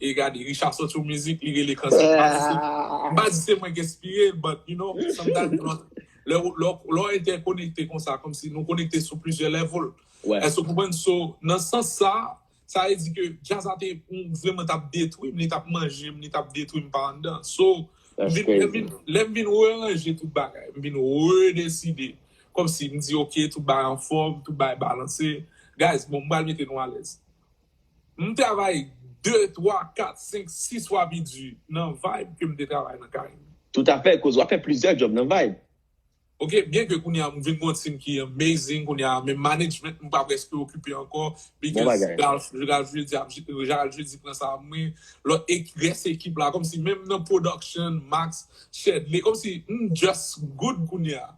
E gade, Richard sòti yon mizik, li rele kansè. M pa di se mwen ki enspire l, but you know, sometimes lè lè lè w entèkonekte konsa, kòmsi nou konekte sou plizyè level. Èske w konprann? So, nan sans sa, sa vle di ke djaz la te yon vrèman t ap detwi m, li t ap manje m, li t ap detwi m pa anndan. So, m vin, lè m vin, lè m vin reranje tout bagay, m vin redeside. Kòmsi m di, ok, tout bagay anfòm, tout bagay balanse. Guys, bon, m pral mete nou alèz. M travay de, twa, kat, senk, sis fwa pi di nan Vibe ke m te travay nan Carimi. Toutafè, koz w ap fè plizyè djòb nan Vibe. Ok, byen ke kounye a m vin gen yon team ki amazing, kounye a menm management m pa prèske okipe ankò, because Ralph, Ralph Jeudi ap, Ralph Jeudi pran sa mwen, lòt ek, rès ekip la, kòmsi menm nan production, Max, Shedley, kòmsi m just good kounye a.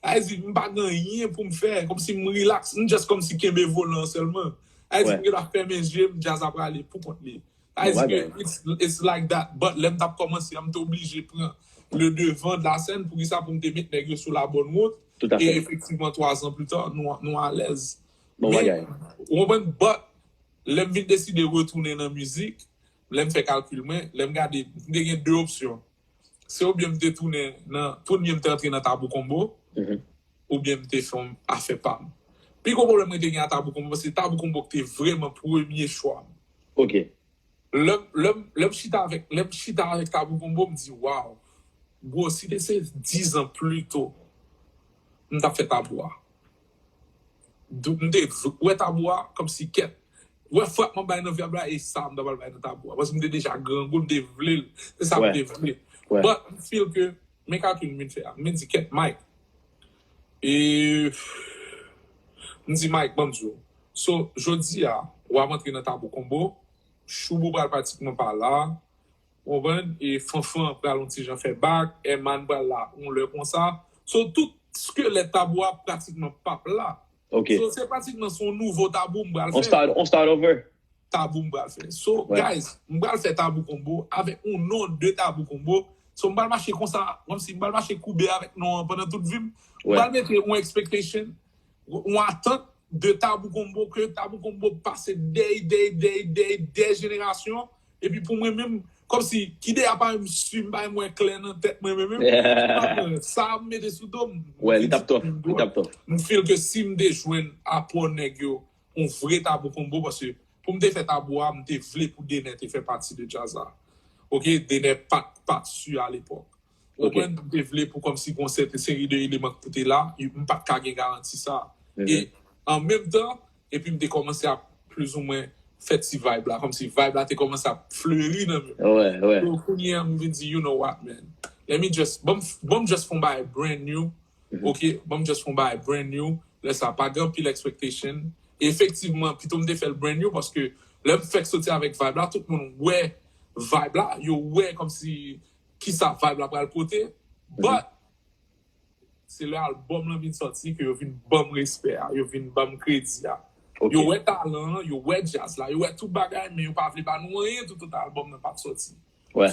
Sa vle di, m pa gen anyen pou m fè, kòmsi m relax, m just kòmsi kenbe volan an sèlman. Sa vle di, m gentan fèmen je m, djaz ap prale pou kont li. Sa vle di ke it's, it's like that. But lè m t ap kòmanse a, m te oblije pran le devant de la scène. Poukisa? Pou m te met nèg yo sou la bonne route. E efektivman, twa zan pli ta, nou, nou alèz. Men, ou konprann? But, lè m vin deside retounen nan mizik, lè m fè kalkil mwen, lè m gade, m te gen de opsyon. Se oubyen m te tounen nan, premye m te antre nan Tabou Combo, oubyen m te fè yon afè pa m. Pi gwo pwoblèm mwen te gen a Tabou Combo, se Tabou Combo ki te vrèman premye chwa m. Lè m, lè m, lè m chita avèk, lè m chita avèk Tabou Combo, m di, wow, bro, si te se dis an pli to, m t ap fè Tabou a. Dou-, m te v-, wè Tabou a kòmsi kèt. Wè frap m ap bay nan Vibe la, e sa m ta pral bay nan Tabou a. Paske m te deja grangou, m te vle l. Se sa m te vle. But m feel ke, men kalkil m vin fè a. M vin di, kèt, Mike. E, m di, Mike, ban m di w. So, jodi a, w ap antre nan Tabou Combo. Choubou pral pratikman pa la. Ou konprann? E Fanfan pral yon ti jan fè bak, Herman pral la yon lè konsa. So, tout skelèt Tabou a pratikman p ap la. So, se pratikman se yon nouvo Tabou m pral fè. On start, on start over. Tabou m pral fè. So, guys, m pral fè Tabou Combo avèk yon non de Tabou Combo. So, m pral mache konsa, kòmsi m pral mache koube avèk non an pandan tout vi m. M pral mete yon expectation, yon atant de Tabou Combo, ke Tabou Combo pase dè, dè, dè, dè, dè jenerasyon. Epi pou mwen menm, kòmsi, ki dèyè pa menm si m pa menm wè klè nan tèt mwen menm, menm. Sa m mete sou do m. Wè, li t ap tò. Li t ap tò. M feel ke si m te jwenn apò nèg yo, yon vre Tabou Combo, paske pou m te fè Tabou a, m te vle pou Dener te fè pati de djaz la. Ok, Dener pa t, pa t si a lepòk. Ou konprann? M te vle pou kòmsi gon sèten seri de eleman ki pou te la, m pa t ka gen garanti sa. E an menm tan, epi m te kòmanse ap plizoumwen fè ti vibe la, kòmsi vibe la te kòmanse ap fleri nan men m. So, kounye a, m vin di, you know what, man? Let me just, ban m, ban m just fè yon bagay brand new. Ok, ban m just fè yon bagay brand new. Lè sa, pa gen anpil expectation. E efektivman, pito m te fè l brand new, paske lè m fèk soti avèk vibe la, tout moun wè vibe la, yo wè kòmsi kisa vibe la pral pote. But, se lè albòm lan vin sòti ke yo vin ban m respè a, yo vin ban m kredi a. Yo wè talan an, yo wè djaz la, yo wè tout bagay, men yo pa vle ba nou anyen toutotan albòm nan pa t sòti.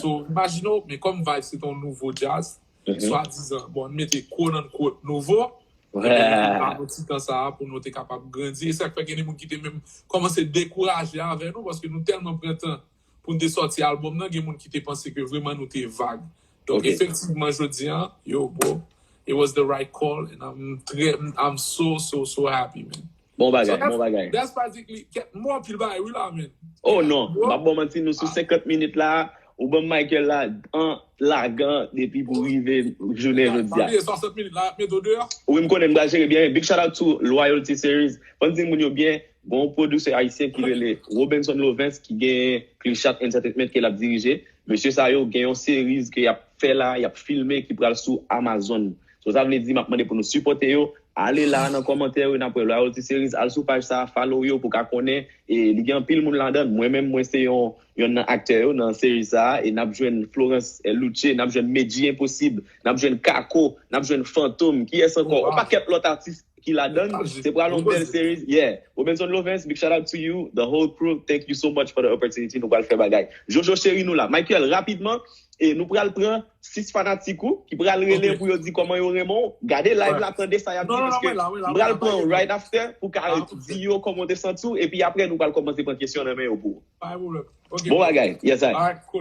So, imajine w, men kòm vibe se te yon nouvo djaz, swadizan, bon, n mete quote unquote nouvo, men nou te ba nou ti tan sa a pou nou te kapab grandi. E sa k fè gen de moun ki te menm kòmanse dekouraje avè nou, paske nou tèlman pran tan pou n te sòti albòm nan, gen moun ki te panse ke vrèman nou te vag. Donk, efektivman, jodi a, yo, bro, it was the right call, and I'm très, I'm so, so, so happy, man. Bon bagay, bon bagay. That's basically, kèt, m wè anpil bagay, wi, la, man. Oh non, m ap ba w manti, nou sou senkant minit la, ou ban m Michael la, an lagan, depi pou rive jounen jodi a. Swasant minit la, mete w deyò. Wi, m konnen, m pral jere byen. Big shout out to Loyalty Series. Fò n di moun yo byen, Gon pwodiktè ayisyen ki rele Robenson Lovens ki gen Clichat Entertainment ke l ap dirije. Mesye sa yo gen yon series ke y ap fè la, y ap filme ki pral sou Amazon. So sa vle di m ap mande pou nou sipòte yo. Ale la nan kòmantè yo, n ap wè Loyalty Series, al sou paj sa, follow yo pou ka konnen. E li gen anpil moun ladan l. Mwen menm, mwen se yon, yonn nan aktè yo nan series sa, e n ap jwenn Florence Luce, n ap jwenn Medjy Enposib, n ap jwenn Kako, n ap jwenn Fantom. Kiyès ankò? Yon pakèt lòt atis ki ladan l. Se pral yon bèl series. Yeah. Robenson Lovens, big shout out to you, the whole crew, thank you so much for the opportunity. Nou pral fè bagay. Jojo cheri, nou la. Michael, rapidman, e nou pral pran sis fanatik ou ki pral rele pou yo di kòman yo renmen w. Gade live la, tande sa y ap di, paske m pral pran w right after pou ka di yo kòman w te santi w, epi apre nou pral kòmanse pran kesyon nan men yo pou ou. Bon bagay, yes I.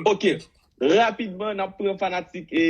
Ok, rapidman, n ap pran fanatik e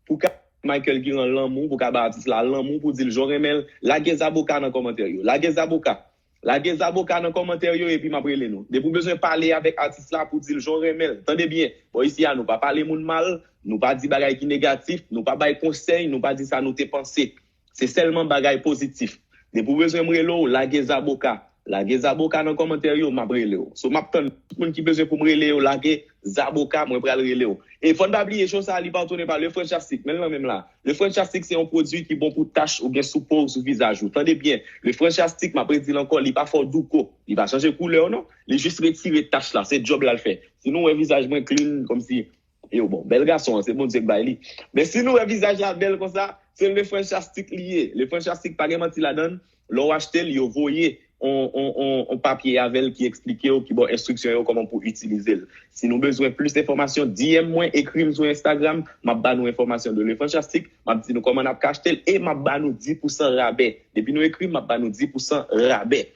pou ka Michael Guiran lanmou, pou ka ba atis la lanmou, pou di l jan w renmen l, lage zaboka nan kòmantè yo. Lage zaboka. Lage zaboka nan kòmantè yo epi m ap rele nou. Depi w bezwen pale avèk atis la pou di l jan w renmen l. Tande byen. Bò isi a, nou pa pale moun mal, nou pa di bagay ki negatif, nou pa bay konsèy, nou pa di sa nou te panse. Se sèlman bagay pozitif. Depi w bezwen m rele w, lage zaboka. Lage zaboka nan kòmantè yo, m ap rele w. So, m ap tann tout moun ki bezwen pou m rele yo, lage zaboka, mwen pral rele w. E fò n pa bliye, show sa a, li patwone pa Le Frantchastik, men l nan men m la. Le Frantchastik se yon pwodui ki bon pou tach ou gen sou po w, sou vizaj ou. Tande byen, Le Frantchastik, m ap redi l ankò, li pa fè w douko. Li pa chanje koulè w non. Li jis retire tach la, se djòb la l fè. Si nou wè vizaj mwen clean, kòmsi Yo, bon, bèl gason an, se Bondye k bay li. Men si nou wè vizaj la bèl konsa, se Le Frantchastik li ye. Le Frantchastik pa gen manti ladan l. Lè w achte l, yo voye on, on, on, on papye avè l ki eksplike w, ki ba w enstriksyon yo kòman pou w itilize l. Si nou bezwen plis enfòmasyon, D M mwen, ekri m sou Instagram, m ap ba nou enfòmasyon de Le Frantchastik, m ap di nou kòman n ap ka achte l e m ap ba nou dis pousan rabè. Depi nou ekri m, m ap ba nou dis pousan rabè.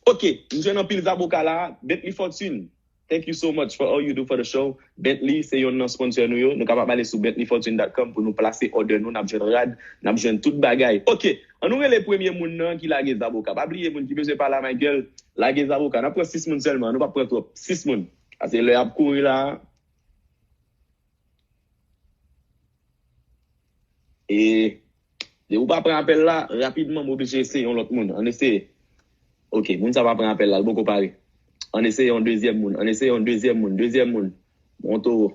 Ok, m jwenn anpil zaboka la, Bentley Fortune. Thank you so much for all you do for the show. Bentley se yonn nan sponsor nou yo. Nou kapab ale sou bentley fortune dot com pou nou plase òdè nou. N ap jwenn rad, n ap jwenn tout bagay. Ok, an nou rele premye moun nan ki lage zaboka. Pa bliye moun ki bezwen pale a Michael, lage zaboka. N ap pran sis moun sèlman, nou p ap pran twòp. Sis moun. Paske lè ap kouri la. E depi w pa pran apèl la, rapidman, m oblije eseye yon lòt moun. Ann eseye. Ok, moun sa pa pran apèl la, l poko pare. Ann eseye yon dezyèm moun. Ann eseye yon dezyèm moun. Dezyèm moun. Bon, Toro.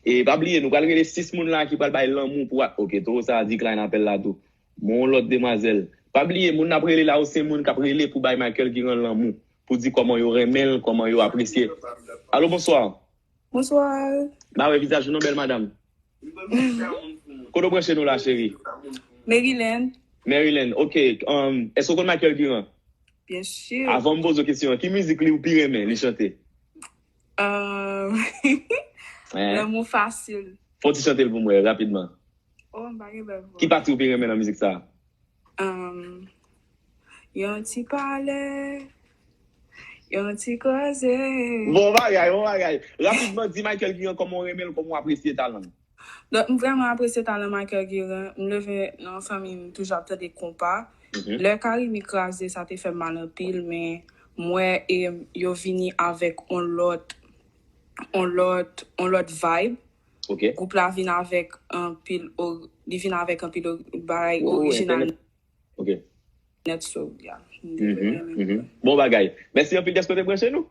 E pa bliye, nou pral rele sis moun la ki pral bay lanmou pou a-, ok, Toro sa a decline apèl la tou. Bon, yon lòt demwazèl. Pa bliye, moun n ap rele la yo se moun k ap rele pou bay Michael Guiran lanmou. Pou di kòman yo renmen l, kòman yo apresye. Alo, bonswa. Bonswa. Ba wè vizaj ou non, bèl madanm. Kote w branche nou la, cheri? Maryland. Maryland, ok. Um, èske w konn Michael Guiran? Byen si. Avan m poze w kesyon an, ki mizik li ou pi renmen li chante? Um, Lanmou fasil. Fè w ti chante l pou mwen, rapidman. Oh, m pa gen bèl vwa. Ki pati ou pi renmen nan mizik sa a? Um, yon ti pale, yon ti koze. Bon bagay, bon bagay. Rapidman, di Michael Guiran kòman w renmen l, kòman w apresye talan l. Donk, m vrèman apresye talan Michael Guiran. M leve nan yon fanmi m toujou ap tande konpa. Mhm. Lè Carimi kraze, sa te fè m mal anpil, men m wè, e, yo vini avèk yon lòt, yon lòt, yon lòt vibe. Ok. Gwoup la vin avèk anpil o-, li vin avèk anpil o-, bagay orijinal. Ok. Nèt, so, yeah. Mhm. Bon bagay. Mèsi anpil dèske w te branche nou.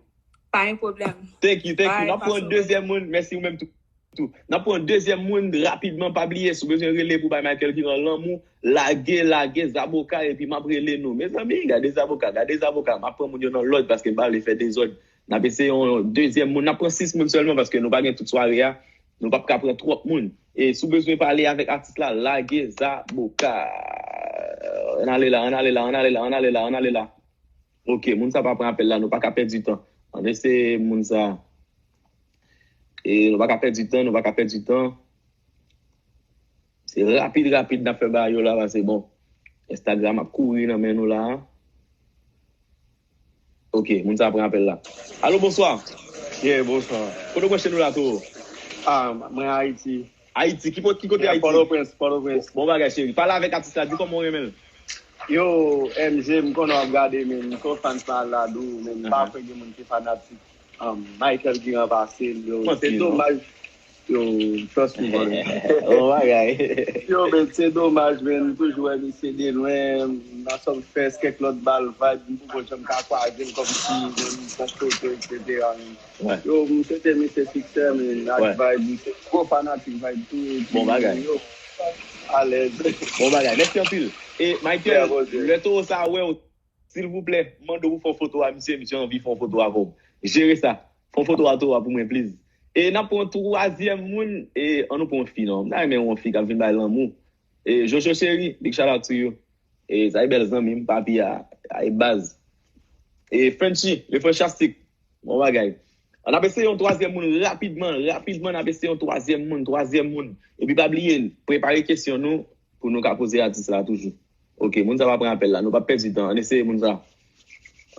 Pa gen pwoblèm. Thank you, thank you. N ap pran yon dezyèm moun. Mèsi ou menm tou. Tou. N ap pran yon dezyèm moun rapidman. Pa bliye, si w bezwen rele pou bay Michael Guiran lanmou, lage, lage zaboka, epi m ap rele nou. Mezanmi, gade zaboka, gade zaboka. M ap pran moun yo nan lòd paske m pa vle fè dezòd. N ap eseye yon dezyèm moun. N ap pran sis moun sèlman paske nou pa gen tout sware a. Nou p ap ka pran twòp moun. E si w bezwen pale avèk atis la, lage zaboka. Ann ale la, ann ale la, ann ale la, ann ale la, ann ale la. Ok, moun sa pa pran apèl la, nou pa ka pèdi tan. Ann eseye moun sa. E nou pa ka pèdi tan, nou pa ka pèdi tan. Se rapid, rapid n ap fè bagay yo la, paske bon, Instagram ap kouri nan men nou la. Ok, moun sa pran apèl la. Alo, bonswa. Yeah, bonswa. Kote w branche nou la, Toro? Ah, mwen Ayiti. Ayiti, ki po-, ki kote Ayiti? Pòtoprens, Pòtoprens. Bon bagay, cheri. Pale avèk atis la, di kòman w renmen l. Yo, M J, m konnen w ap gade, men m se yon fan pa la dou, men m pa kwè gen moun ki fanatik, um, Michael Guiran pase l, yo. Se domaj. Yo, trust me, brother. Bon bagay. Yo, men se domaj, men m toujou wè misye de lwen, nan Sumfest, kèk lòt bal vibe, m poko janm ka kwaze l kòmsi, men m pran foto, et cetera. Ouais. Yo, m swete misye siksè, men ak Ouais. vibe, m se gwo fanatik vibe tou, epi, Bon bagay. Yo, alèz. Bon bagay. Mèsi anpil. E Michael, Yeah, bon, yeah. Lè towo sa wè w, silvouplè, mande w pou fè yon foto a misye, misye anvi fè yon foto avè w. Jere sa. Fè yon foto a towo a pou mwen, please. E n ap pran twazyèm moun, e an nou pran yon fi non. M ta renmen yon fi k ap vin bay lanmou. E Jojo cheri, big shout out to you. E sa e bèl zanmi m, papi a, a e baz. E Frenchy, le Frenchastic. Bon bagay. An ap eseye yon twazyèm moun rapidman, rapidman n ap eseye yon twazyèm moun, twazyèm moun. Epi pa bliye, prepare kesyon nou pou nou ka poze atis la toujou. Ok, moun sa pa pran apèl la, nou pa pèdi tan, an eseye moun sa.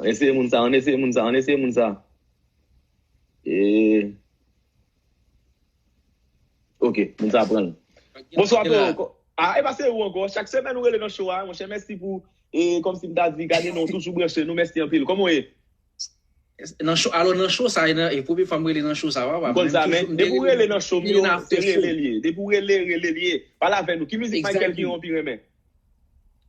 An eseye moun sa, an eseye moun sa, an eseye moun sa. E... Ok, moun sa pran l. Bonswa, Polo. Ah, e pa se ou ankò. Chak semèn ou rele nan show a, monchè, mèsi pou, e, kòmsi m ta di, gade non, toujou branche nou, mèsi anpil. Kòman w ye? Nan show, alò nan show sa, e nan, e premye fwa m rele nan show sa, papa. M konn sa, men depi w rele nan show m yo, se rele l ye. Depi w rele, rele l ye. Pale avè nou. Ki mizik Michael Exactly. Guiron pi renmen?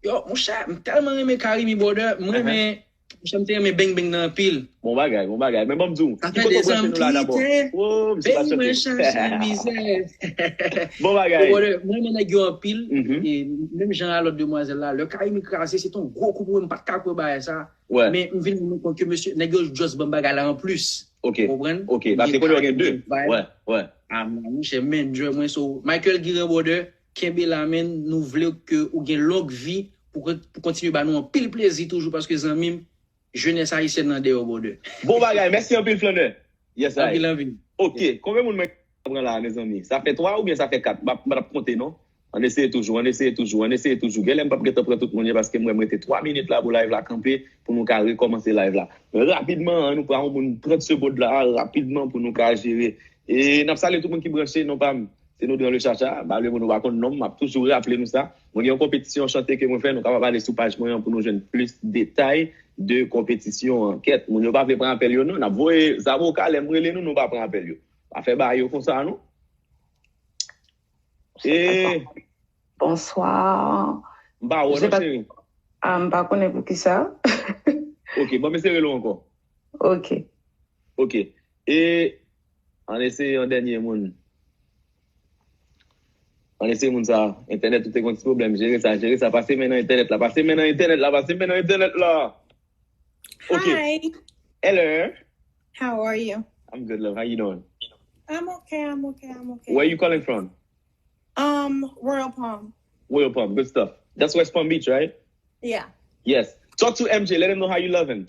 Yo, monchè, m tèlman renmen Carimi, brother. M renmen, monchè, m te renmen Bang Bang nan anpil. Bon bagay, bon bagay. Men ban m di w, Sa ki fè kote w dezan branche nou la dabò? pite. Oh, misye pa Bang mwen chante. Chache mizè. Bon bagay. Yo, brother, mwen renmen nèg yo anpil. Mhm. E menm jan a lòt demwazèl la, lè Carimi kraze, se te yon gwo kou pou mwen, m pa t ka kwè bagay sa. Ouais. Men m vin rann mwen kont ke mesye, nèg yo just ban m bagay la anplis. Ok. Ou konprann? Ok, paske kote yo gen de. Vibe. Ouais, ouais. Ah, monchè, men, Joy, mwen, so, Michael Guiron, brother, kenbe la, men, nou vle ke ou gen long vi pou, kon- pou kontinye ba nou anpil plezi toujou, paske zanmi m, jenès ayisyèn nan deyò, brother. Bon bagay, mèsi anpil, Flannè. Yes, I. Anpil anvi. Ok, konbyen moun mwen pran la, mezanmi? Sa fè twa oubyen sa fè kat? M ap, m ap konte, non? Ann eseye toujou, ann eseye toujou, ann eseye toujou. Genlè m p ap gentan pran tout moun yo paske m wè m rete twa minit la pou live la kanpe, pou nou ka rekòmanse live la. Rapidman, ann nou pran yon moun trant segond la, rapidman pou nou ka jere. E n ap salye tout moun ki branche, non pa m. Se Nodran le Chacha, malgre nou pa konn non m, m ap toujou raple nou sa. Mwen gen yon konpetisyon chante ke mwen fè, nou kapab ale sou paj mwen an pou nou jwenn plis detay de konpetisyon an. Kèt, moun yo pa vle pran apèl yo non, n ap voye zaboka, lè m rele nou, nou pa pran apèl yo. Pa fè bagay yo konsa non. E Bonsoir. M pa wè non cheri. Ah, m pa konnen pou ki sa. Ok, bon, m eseye rele w ankò. Ok. Ok. E ann eseye yon dènye moun. Ann eseye moun sa. Entènèt ou te gen yon ti pwoblèm. Jere sa, jere sa. Pase men nan entènèt la. Pase men nan entènèt la. Pase men nan entènèt la. Ok. Hi, Hello. How are you? I'm good, love. How you doing? I'm okay, I'm okay, I'm okay. Where you calling from? Um, Royal Palm. Royal Palm. Good stuff. That's West Palm Beach, right? Yeah. Yes. Talk to M J. Let him know how you love him.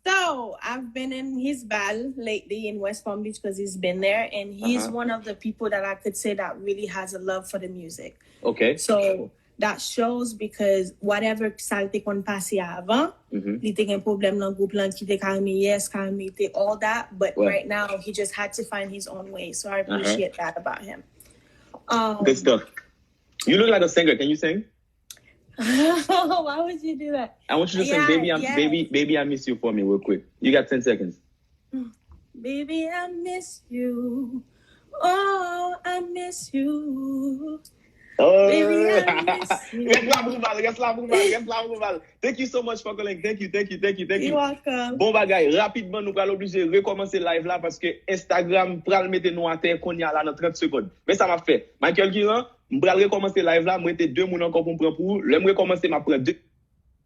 So I've been in his bal lately in West Palm Beach because he's been there, and he's Uh-huh. one of the people that I could say that really has a love for the music. Okay. So that shows because whatever sa l te konn pase avan, Mhm. li te gen pwoblèm nan gwoup lan ki te Carimi, yes, Carimi te all that, but Ouais. right now he just had to find his own way. So I Uh-huh. appreciate that about him. Um, Good stuff. You look like a singer. Can you sing? Why would you do that? I want you to sing Yeah, "Baby, I, yes. Baby, Baby, I Miss You" for me, real quick. You got ten seconds. Baby, I miss you. Oh, I miss you. Oh. Baby, I miss you. Rès la pou bal, rès la pou bal, rès la pou bal. Thank you so much for calling. Thank you, thank you, thank you, thank you. You're welcome. Bon bagay, rapidman nou pral oblije rekòmanse live la paske Instagram pral mete nou atè kounye a la nan trant segond. Men sa m ap fè. Michael Guiran, m pral rekòmanse live la, m rete de moun ankò pou m pran pou ou. Lè m rekòmanse, m ap pran de